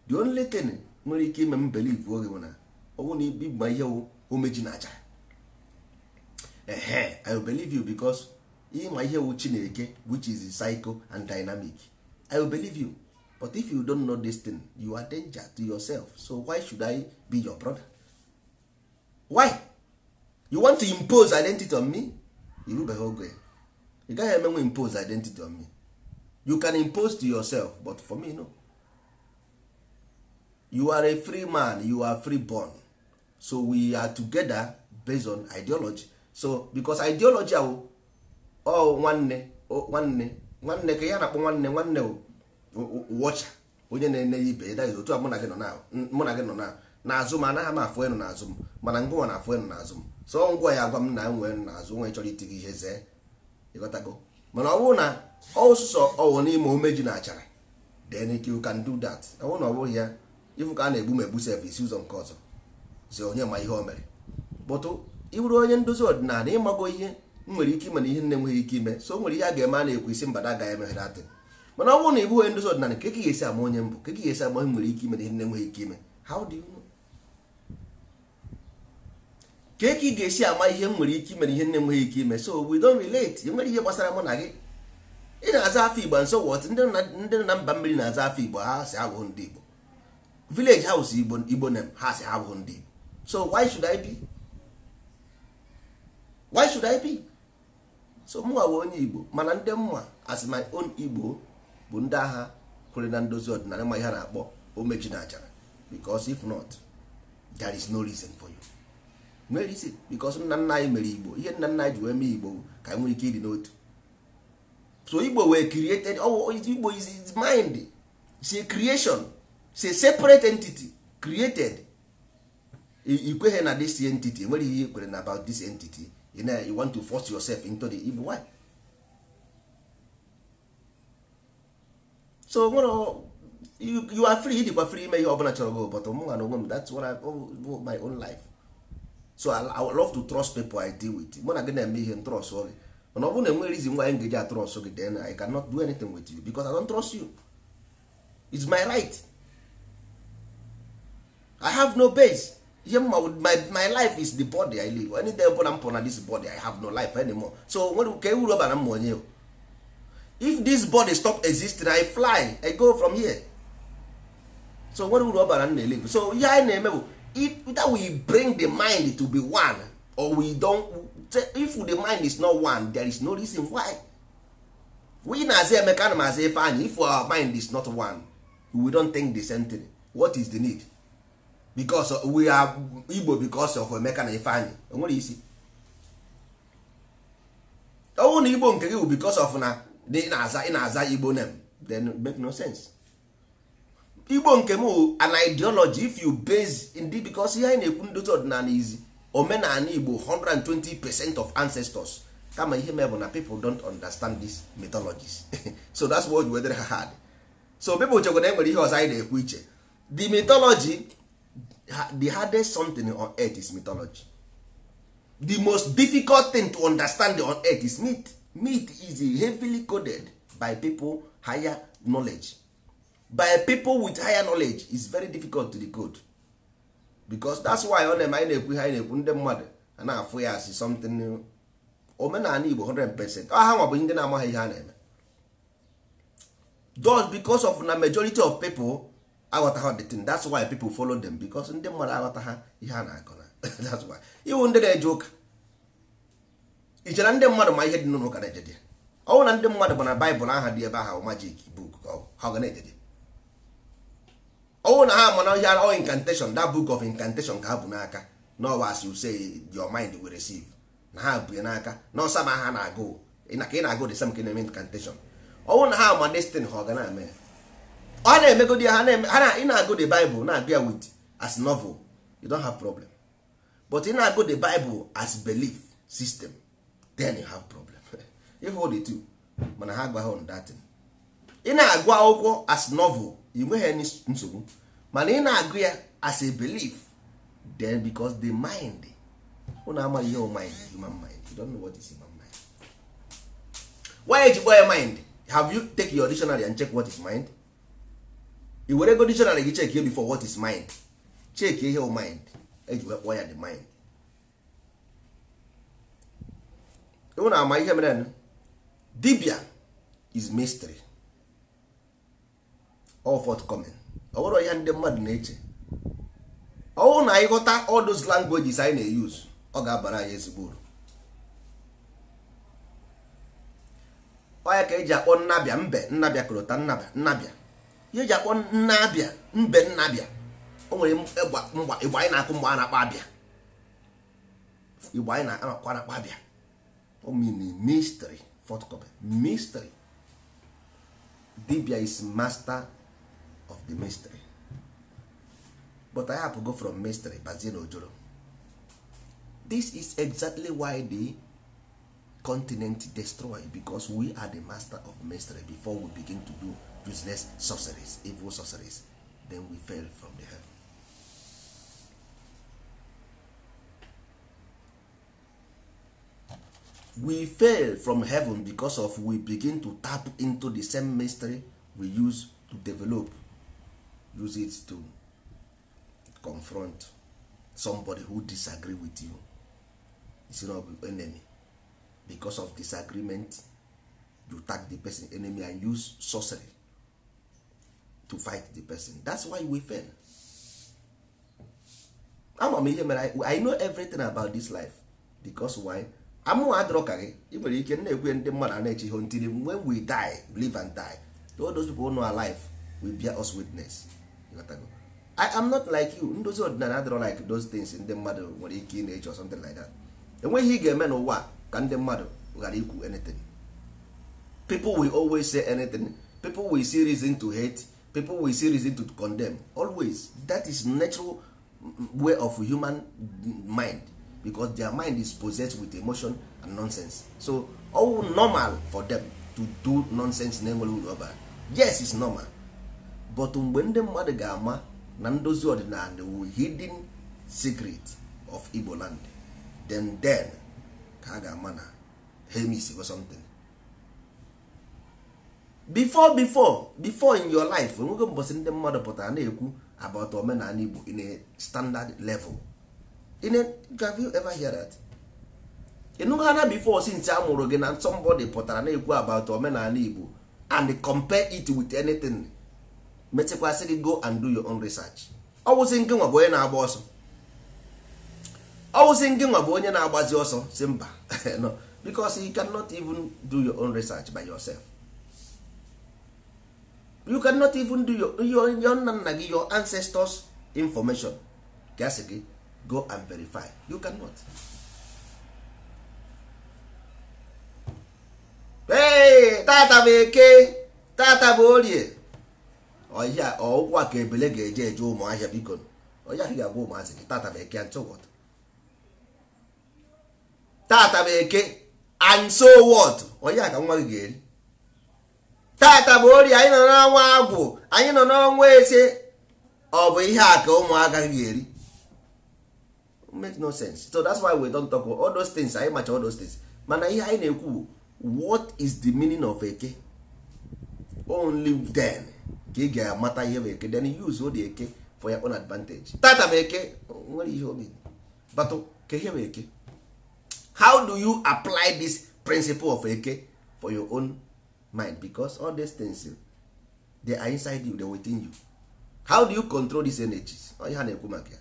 the only thing nwere ike ime m believe oge bụ na ọ bụrụ na ịgba ihe wụ omeji na aja ehe, I will believe you because ịma ihe wụ Chineke, which is psycho and dynamic. I will believe you. But if you don't know this thing, you are danger to yourself. So why should I be your brother? Why you want to impose identity on me? Irubeghị oge ị gaghị emenwe impose identity on me. You can impose to yourself, but for me, no. You are a free man, you are free born. So we are together based on ideology. So because ideology ahụ ọ nwanne nwanne nwanne ka ya na-akpọ nwanne nwanne wọcha onye na-ene ya ibe ya otu a mụ na gị nọ na n'azụ m anaghị m afụ enu n'azụ m, mana ngụwa na-afụ enu n'azụ m. So ngwa ya agwa m na nwee enu n'azụ onwe chọrọ iti gị ihe zee, ịghọtago. Mana ọ bụrụ na ọsụsọ ọwụ n'ime omeji na achara, then you can do that. Ọ bụrụ na ọ bụghị ya, ifu ka a na-egbu m egbu sef isi ụzọ nke ọzọ si onye ma ihe o mere. But ịbụrụ onye ndozi ọdịnala, ịmago ihe m nwere ike ime na ihe na-enweghị ike ime. So o nwere ihe a ga-eme a na-ekwu isi mbada agaghị emeghere atị. Mana ọ bụrụ na ị bụghị onye ndozi ọdịnala, ka ị ga-esi ama onye mbụ, ka ị ga-esi ama ihe nwere ike ime na ihe na-enweghị ike ime? How do you know? Ka ị ga-esi ama ihe m nwere ike ime na ihe na-enweghị ike ime? So we don't relate. Enwere ihe gbasara mụ na gị. Ị na-aza afọ Igbo, nso what? Ndị nọ na mba mmiri na-aza afọ Igbo, ha si abụghị ndị Igbo. Village house Igbo, Igbo name, ha si abụghị ndị Igbo. So why should I be? Why should I be? So mụnwa bụ onye Igbo, mana ndị mma as my own Igbo bụ ndị agha kwere na ndozi ọdịnala, ma ihe a na-akpọ omeji na achara. Because if not, there is no reason for you, no reason, because nna nna anyị mere Igbo ihe nna nna anyị ji wee mee Igbo ka anyị nwere ike ịdị n'otu. So Igbo were created. Oh, Igbo is his mind. It's a creation. It's a separate entity created. Ikweghị na this entity, nwere ihe ikwere na about this entity. You know, you want to force yourself into the Igbo. Why? So nwere you are free, ịdịkwa free ime ihe ọbụla chọrọ gị, but mụ na onwe m, that's what I, my own life. So I would love to trust people I deal with. Mụ na gị na-eme ihe, trust gị, mana ọ bụrụ na enweghị reason why m ga-eji atrust gị, then I cannot do anything with you because I don't trust you. It's my right. I have no base. Ihe mma, my life is the body I live. Any day ọbụla m pụrụ na this body, I have no life anymore. So nwere ka uru ọbara m onye o. If this body stop existing, I fly, I go from here. So nwere uru ọbara m na-elive. So ihe anyị na-eme bụ if that we bring the mind to be one or we don't. If the mind is not one, there is no reason why we na-aza Emeka na m aza Ifeanyị. If our mind is not one, we don't think the same thing, what is the need? Because we are Igbo because of Emeka na Ifeanyị, o nwere isi. Ọ bụrụ na Igbo nke gị bụ because of na ị na-aza Igbo name, then make no sense. Igbo nke m wụ an ideology. If you base in the, because ihe anyị na-ekwu, ndozi ọdịnala izi omenala Igbo, 120% of ancestors. Kama ihe mee bụ na people don't understand these mythologies, so that's what we wedere ha hard. So people chekwa na enwere ihe ọzọ anyị na-ekwu iche. The mythology, the hardest something on earth is mythology. The most difficult thing to understand on earth is myth. Myth is heavily coded by people higher knowledge, by people with higher knowledge. Is very difficult to decode, because that's why ọ na-eme anyị na-ekwu ihe anyị na-ekwu, ndị mmadụ a na-afụ ya asị something. Omenala Igbo 100%, ọ ha nwa bụ ndị na-amaghị ihe a na-eme, just because of na majority of people aghọta the thing. That's why people follow them, because ndị mmadụ aghọta ha ihe a na-akọ na. That's why iwu ndị na-eje ụka ichere ndị mmadụ ma ihe dị n'ụka na-eje dị. Ọ bụrụ na ndị mmadụ bụ na Baịbụl aha dị ebe ahụ magic book ka ọ ha ga na-eje dị. Ọ bụrụ na ha ma na ihe ọ incantation, that book of incantation ka ha bụ n'aka, no, as you say, your mind will receive, na ha bụ ya n'aka na ọsa ma ha na-agụ na ka ị na-agụ the same ka ị na-eme incantation. Ọ bụrụ na ha ma destiny ha, ọ ga na-eme ya. Ọ na-emegodi ya, ha na-eme ha na ị na-agụ the Bible, na-agụ ya with as novel, you don't have problem. But ị na-agụ the Bible as belief system, then you have problem. You hold the two, mana ha agwaghị on that thing. Ị na-agụ akwụkwọ as novel, ị nweghị any nsogbu, mana ị na-agụ ya as a belief, then because the mind, unu amaghị ihe mind, human mind, you don't know what is human mind. Why eji kpọọ ya mind? Have you take your dictionary and check what is mind? I were go dictionary gị check before what is mind, check ihe mind eji wee kpọọ ya the mind. Unu ama ihe mere dibia is mystery, all forthcoming. Ọ bụrụ ihe ndị mmadụ na-eche, ọ bụrụ na anyị ghọta all those languages anyị na-use, ọ ga-abara anyị ezigbo uru. Ọ ya ka eji akpọ nnabịa mbe, nnabịa korota, nnabịa nnabịa, ihe eji akpọ nnabịa mbe, nnabịa. O nwere mgba igbo anyị na-akụ mgbe a na-akpọ abịa. Igbo anyị na-akụ na-akpọ abịa. O mean mystery, forthcoming mystery. Dibia is master of the mystery. But I have to go from mystery bazie na ojoro. This is exactly why the continent destroy, because we are the master of mystery. Before we begin to do useless sorceries, evil sorceries, then we fail from the heaven. We fail from heaven because of we begin to tap into the same mystery we use to develop, use it to confront somebody who disagree with you. It's not enemy. Because of disagreement, you tag the person enemy and use sorcery to fight the person. That's why we fail. Ama m ihe mere I know everything about this life. Because why? Amụ adịrọ ka gị. Ị nwere ike na-ekwe ndị mmadụ a na-eche ihe until when we die, live and die. All those people who know alive will bear us witness. I am not like you. Ndozi ọdịnala adịrọ like those things ndị mmadụ nwere ike ị na-eche or something like that. Enweghị ihe ị ga-eme n'ụwa ka ndị mmadụ ghara ikwu anything. People will always say anything. People will see reason to hate. People will see reason to condemn. Always. That is natural way of human mind, because their mind is possessed with emotion and nonsense. So all normal for them to do nonsense na-enwere uru ọbara. Yes, it's normal. But mgbe ndị mmadụ ga-ama na ndozi ọdịnala wu hidden secret of Igbo land, then ka a ga-ama na ha emisigo something. Before in your life, enwego mbọsị ndị mmadụ pụtara na-ekwu about omenala Igbo in a standard level. Have you ever hear that? Ịnụghana before since a mụrụ gị na somebody pụtara na-ekwu about omenala Igbo and compare it with anything, mechekwasị gị go and do your own research. Ọ wụsị nke nwa bụ onye na-agba ọsọ. Ọ wụsị nke nwa bụ onye na-agbazi ọsọ si mba. No, because you cannot even do your own research by yourself. You cannot even do your nna nna gị, your ancestors information. Ka asị gị go and verify. You cannot. Hey, tata bụ eke, tata bụ orie. Ọhịa ọụkwụ a ka ebele ga-eje eje ụmụahịa biko. Onye ahụ ga-agwa ụmụazị gị tata bụ eke and so what? Tata bụ eke and so what? Onye a ka nwa gị ga-eri. Tata bụ orie, anyị nọ n'ọnwa agwụ, anyị nọ n'ọnwa ese. Ọ bụ ihe a ka ụmụaka gị ga-eri. Make no sense. So that's why we don't talk all those things. Anyị macha all those things. Mana ihe anyị na-ekwu, what is the meaning of eke? Only then ka ị ga-amata ihe bụ eke, then use the eke for your own advantage. Tata bụ eke nwere ihe o mean. But ka ihe bụ eke, how do you apply this principle of eke for your own mind? Because all these things, they are inside you, they are within you. How do you control these energies? Ọ ihe a na-ekwu maka ya.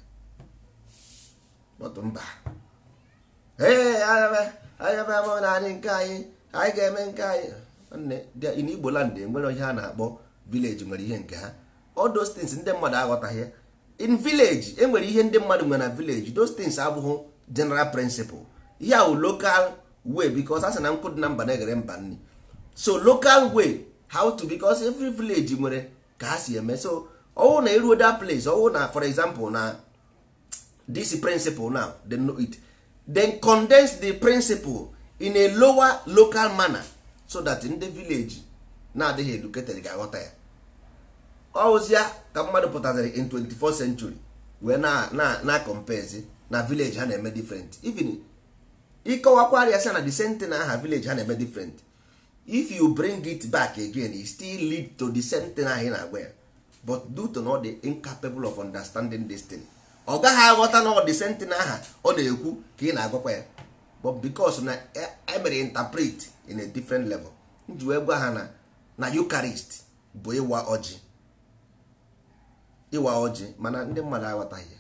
But mba, ee, anyị nke anyị anyị ga-eme nke anyị. In Igbo land enwere ihe a na-akpọ village, nwere ihe nke ha. All those things ndị mmadụ aghọtaghị. In village enwere ihe ndị mmadụ nwere na village. Those things abụghị general principle. Ihe ahụ local way, because a sị na nkụ dị na mba na-egere mba nri. So local way how to, because every village nwere ka ha si eme. So ọwụ na eruo that place, ọwụ na for example na this principle now, they know it, then condense the principle in a lower local manner so that ndị village na-adịghị educated ga-aghọta ya. Ọwụzịa ka mmadụ pụtaziri in 24th century wee na compare na village ha na-eme different. Even ịkọwakwara ya sị na the same thing aha village ha na-eme different. If you bring it back again, it still lead to the same thing ahụ ị na-agwa ya. But due to not the incapable of understanding this thing, ọ gaghị aghọta na ọ the same thing aha ọ na-ekwu ka ị na-agwakwa ya. But because na emere interpret in a different level, nji wee gwa ha na Eucharist bụ ịwa ọjị, ịwa ọjị, mana ndị mmadụ aghọtaghị ya.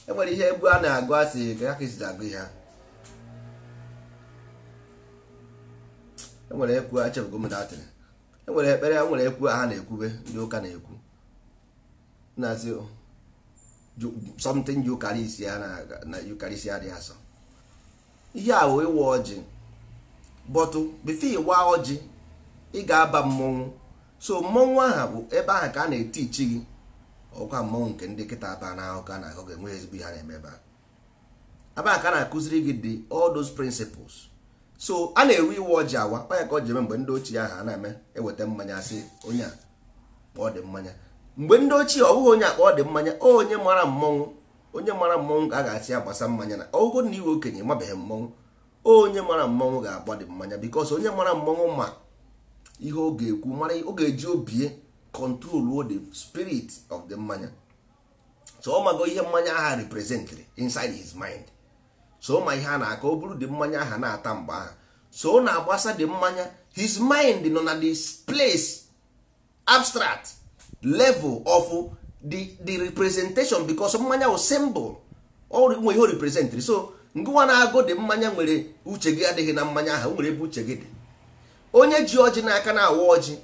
Enwere ihe egwu a na-agụ asị ka ya ka agụ ihe. Enwere ekwu achebugo m datịrị. Enwere ekpere, enwere ekwu ha na-ekwube, ndị ụka na-ekwu. Na-asị something Eucharistia na Eucharistia dị asọ. Ihe a wụ ịwa ọjị, but before ịwa ọjị, ị ga-aba mmọnwụ. So mmọnwụ aha bụ ebe ahụ ka a na-etichi gị ọkwa mmọnwụ nke ndị kịta aba na ahụ ka a na-akọ ga-enwe ezigbo ihe a na-eme ebe a. Ebe a ka a na-akụziri gị the all those principles. So a na-eru iwe ọjị awa ọ ya ka ọ ji eme. Mgbe ndị ochie ahụ a na-eme, eweta mmanya, asị onye a kpọọ dị mmanya. Mgbe ndị ochie, ọ bụghị onye akpọ dị mmanya, onye mara mmọnwụ. Onye mara mmọnwụ ka a ga-asị ya gbasa mmanya. Na ọgụgụ na iwe okenye mabeghị mmọnwụ, onye mara mmọnwụ ga-agba dị mmanya, because onye mara mmọnwụ ma ihe ọ ga-ekwu, mara ọ ga-eji obie control the spirit of the mmanya. So ọ mago ihe mmanya aha representịrị inside his mind. So ọ ma ihe a na-akọ, o buru dị mmanya aha na-ata mgbe aha. So ọ na-agbasa dị mmanya, his mind nọ na this place, abstract level of the representation, because mmanya wụ symbol, ọ nwe ihe o representịrị. So ngụwa na-agụ dị mmanya nwere uche gị adịghị na mmanya ahụ, nwere ebe uche gị dị. Onye ji ọjị n'aka na-awa ọjị,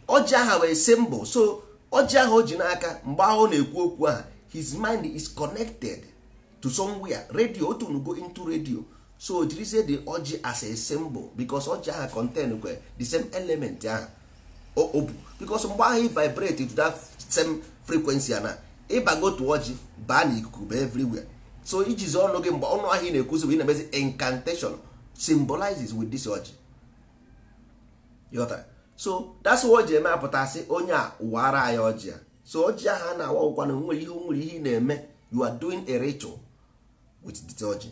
ọjị aha wee symbol. So ọjị ahụ o ji n'aka mgbe ahụ ọ na-ekwu okwu ahụ, his mind is connected to somewhere, radio otu go into radio. So jirizie the ọjị as a symbol, because ọjị ahụ contain kwe the same element ahụ o bu, because mgbe ahụ ị vibrate to that same frequency na ịbago to ọjị baa na ikuku ba everywhere. So ijizi ọnụ gị, mgbe ọnụ ahụ ị na-ekwuzi bụ ị na-emezi incantation symbolizes with this ọjị. Ịghọtara? So that's what ji eme apụtasị onye a wara anyị ọjị a. So ọjị ahụ a na-awa ụkwa na nwere ihe ị na-eme. You are doing a ritual with this ọjị.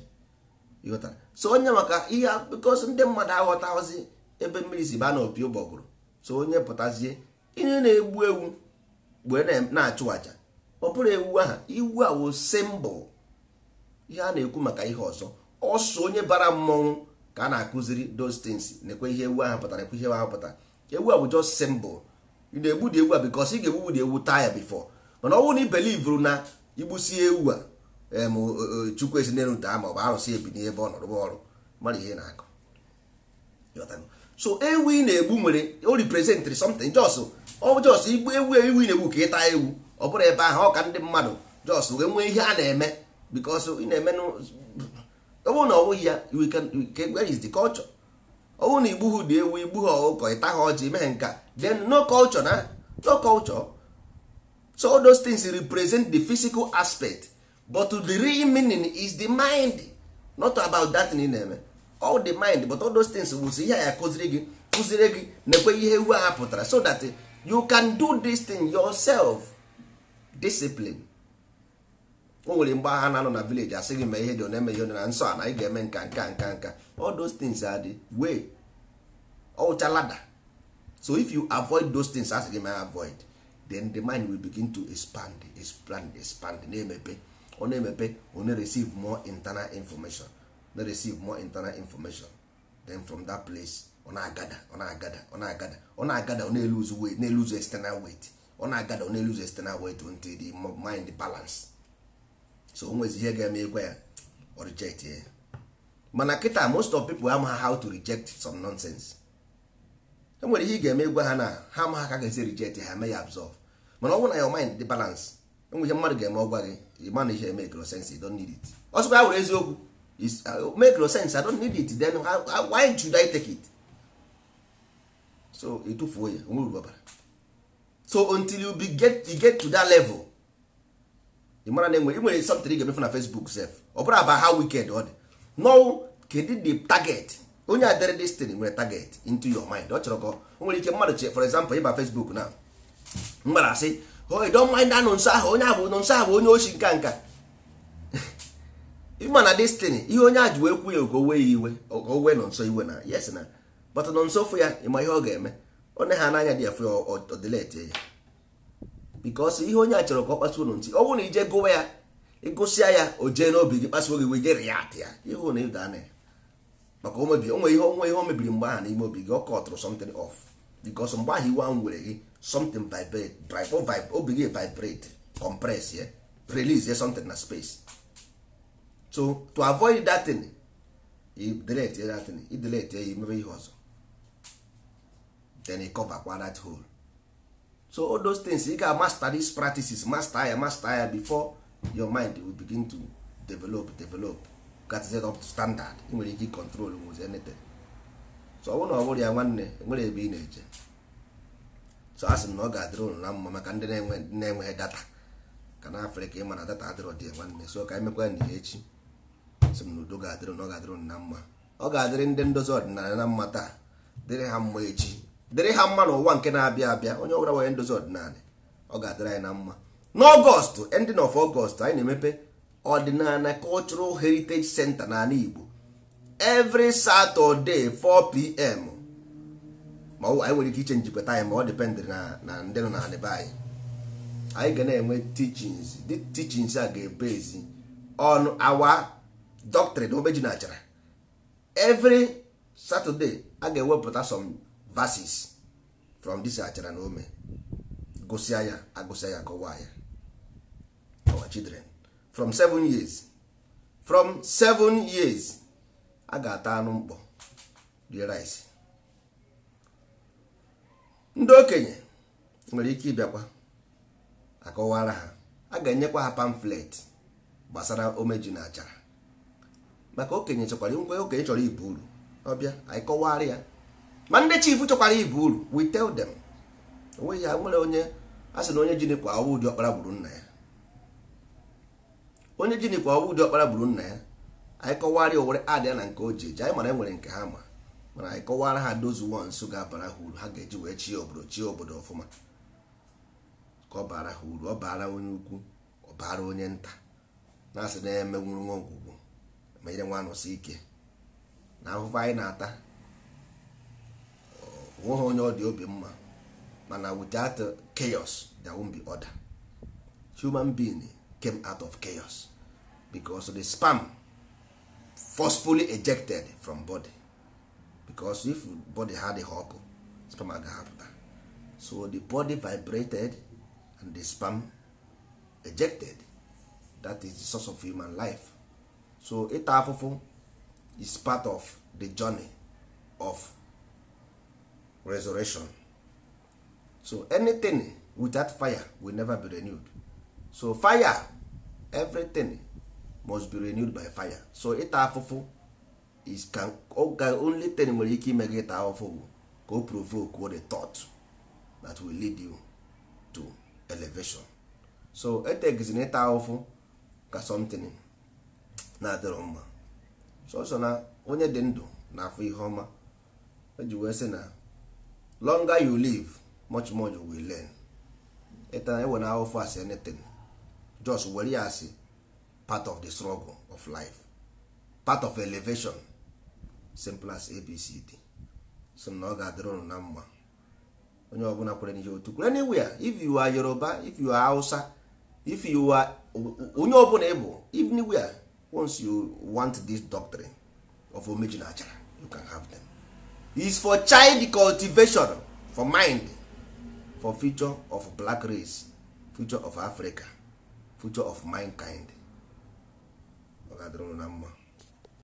Ịghọtara? So onye maka ihe, because ndị mmadụ aghọtaghịzi ebe mmiri si baa na opi ụgbọgụrụ. So onye pụtazie ihe na-egbu ewu wee na-achụ àjà, ọ bụrụ ewu aha, iwu a wụ symbol. Ihe a na-ekwu maka ihe ọzọ, ọsọ onye bara mmọnwụ ka a na-akụziri those things, na-ekwe ihe ewu ahụ pụtara, ekwe ihe ewu ahụ pụtara. Ewu a bụ just symbol. Ị na-egbu dị ewu a because ị ga-egbugbu dị ewu taa ya before. Mana ọ bụrụ na ị believeru na igbusie ewu a, em Chukwu esi n'elu daa ma ọ bụ arụsị ebi n'ebe ọ nọrọ ọrụ mara ihe na-akọ. Ịghọtago? So ewu ị na-egbu nwere o representịrị something. Just ọ just igbu ewu, ewu ị na-egbu ka ịta ewu, ọ bụrụ ebe ahụ ọ ka ndị mmadụ just wee nwee ihe a na-eme, because ị na-eme ọ bụrụ na ọ bụghị ya, where is the culture? Ọ bụrụ na igbu dị ewu, igbu ha ọkụkọ, ịta ha ọjị, imeghe nka, then no culture na no culture. So all those things represent the physical aspect, but the real meaning is the mind, not about that thing ị na-eme, all the mind. But all those things wụsị ihe ya kụziri gị, kụziri gị na-ekwe ihe ewu ahụ pụtara, so that you can do this thing yourself. Discipline. O nwere mgbe agha na-anọ na village, asị gị mee ihe dị, ọ na-eme ihe na nsọ a na ị ga-eme nka nka nka nka. All those things are the way ọwụcha ladder. So if you avoid those things, asị gị mee avoid, then the mind will begin to expand, expand, expand, na-emepe. Ọ na-emepe, ọ na-receive more internal information, na-receive more internal information. Then from that place ọ na-agada, ọ na-agada, ọ na-agada, ọ na-agada, ọ na-elose weight, na-elose external weight. Ọ na-agada, ọ na-elose external weight until the mind balance. So o nwezi ihe ga-eme ịgwa ya, ọ reject ya. Mana kịta, most of people amaghị how to reject some nonsense. E nwere ihe ị ga-eme ịgwa ha na ha amaghị ka ga-esi reject ha, eme ya absorb. Mana ọ bụrụ na your mind dị balance, enwe ihe mmadụ ga-eme ọgwa gị, ịma na ihe eme make sense, you don't need it. Ọsọkwa ya were eziokwu is make no sense, I don't need it, then why should I take it? So ịtụfuo ya, onwe uru ọbara. So until you get to that level, ị mara na enwere ị nwere something ị ga-emefu na Facebook sef, ọ bụrụ about how wicked ọ dị. No, kedu the target? Onye a dere this thing nwere target into your mind. Ọ chọrọ ka o nwere ike mmadụ che, for example, ịba Facebook na mgbara asị, "Oh, don't mind nọ nso ahụ, onye ahụ nọ nso ahụ, onye ochi nka nka." Ịma na destiny ihe onye a ji wee kwu ya ka o wee ya iwe, ka o wee nọ nso iwe na yes na, but nọ nso fụ ya, ịma ihe ọ ga-eme? Ọ ha n'anya dị ya fụ ya, ọ delete ya, because ihe onye a chọrọ ka ọ kpasuo unu ntị. Ọ bụrụ na ije gụwa ya, ịgụsịa ya, o jee n'obi gị kpasuo gị, wee jee react ya, ịhụ na ịda na ya maka o mebiri onwe ihe, onwe ihe o mebiri mgbe ahụ n'ime obi gị. Ọ kọtụrụ something off, because mgbe ahụ iwe ahụ were gị, something vibrate, obi gị vibrate, compress ya, release something na space. So to avoid that thing, you delete that thing, you delete ya, imebe ihe ọzọ, then you cover kwa that hole. So all those things ị ga master these practices, master ya, master ya before your mind will begin to develop get set up to standard. Ị nwere ike control nwezi anything. So ọ bụrụ na ọ bụrụ ya, nwanne, nwere ebe ị na-eje. So a sị m na ọ ga-adịrị ụnụ na mma, maka ndị na-enweghị data ka na Afrịka, ịma na data adịrọ dị, nwanne. So ka anyị mekwa na ya echi. Sị m na udo ga-adịrị, na ọ ga-adịrị ụnụ na mma. Ọ ga-adịrị ndị ndozi ọdịnala na mma taa, dịrị ha mma echi, dịrị ha mma n'ụwa nke na-abịa abịa. Onye ọbụla nwere ndozi ọdịnala, ọ ga-adịrị anyị na mma. N'Ọgọst, ending of Ọgọst, anyị na-emepe Ọdịnala Cultural Heritage Center n'ala Igbo every Saturday 4 p.m. Ma ọ anyị nwere ike iche njikwa time, ma ọ depend na ndị nọ n'ala be anyị. Anyị ga na-enwe teachings. The teachings a ga-ebezi on our doctrine, omeji na achara. Every Saturday a ga-ewepụta some verses from this achara na ome, gụsịa ya, agụsịa ya, kọwaa ya. Our children from 7 years, from 7 years, a ga-ata anụ mkpọ, rie rice. Ndị okenye nwere ike ịbịakwa akọwara ha. A ga-enyekwa ha pamphlet gbasara omeji na achara, maka okenye chọkwara ngwa, okenye chọrọ ibu uru, ọbịa anyị kọwara ya. Ma ndị chief chọkwara ibu uru, we tell them. Onweghị ya nwere onye a sị na onye jini kwa ọwụ ụdị ọkpara gburu nna ya, onye jini kwa ọwụ ụdị ọkpara gburu nna ya. Anyị kọwara ya, owere adị ya na nke o ji eji. Anyị mara enwere nke ha ma, mana anyị kọwara ha those ones ga-abara ha uru, ha ga-eji wee chie obodo, chie obodo ọfụma, ka ọ bara ha uru, ọ bara onye ukwu, ọ bara onye nta. Na-asị na-eme nwuru nwa ngwugwu menyere nwa anọsi ike na ahụhụ anyị na-ata, onweghị onye ọ dị obi mma. Mana without chaos there won't be order. Human being came out of chaos because the sperm forcefully ejected from body, because if body had ọkụ, sperm agaghị apụta. So the body vibrated and the sperm ejected. That is the source of human life. So ịta afụfụ is part of the journey of resurrection. So anything without fire will never be renewed. So fire, everything must be renewed by fire. So ịta afụfụ is can oga only thing nwere ike ime gị ịta afụfụ bụ ka o provoke the thought that will lead you to elevation. So etegizina ịta ahụfụ ka something na-adịrọ mma. Sọsọ na onye dị ndụ na-afụ ihe ọma. Eji wee sị na longer you live, much more you will learn. Ịta ewe na ahụfụ as anything, just were ya as part of the struggle of life, part of elevation. Simple as ABCD. So na ọ ga-adịrị unu na mma. Onye ọbụla kwere n'ihe otu kwere anywhere, if you are Yoruba, if you are Hausa, if you are onye ọbụla ị bụ anywhere, once you want this doctrine of omeji na achara, you can have them. Is for child cultivation, for mind, for future of black race, future of Africa, future of mankind. Ọ ga-adịrị unu na mma.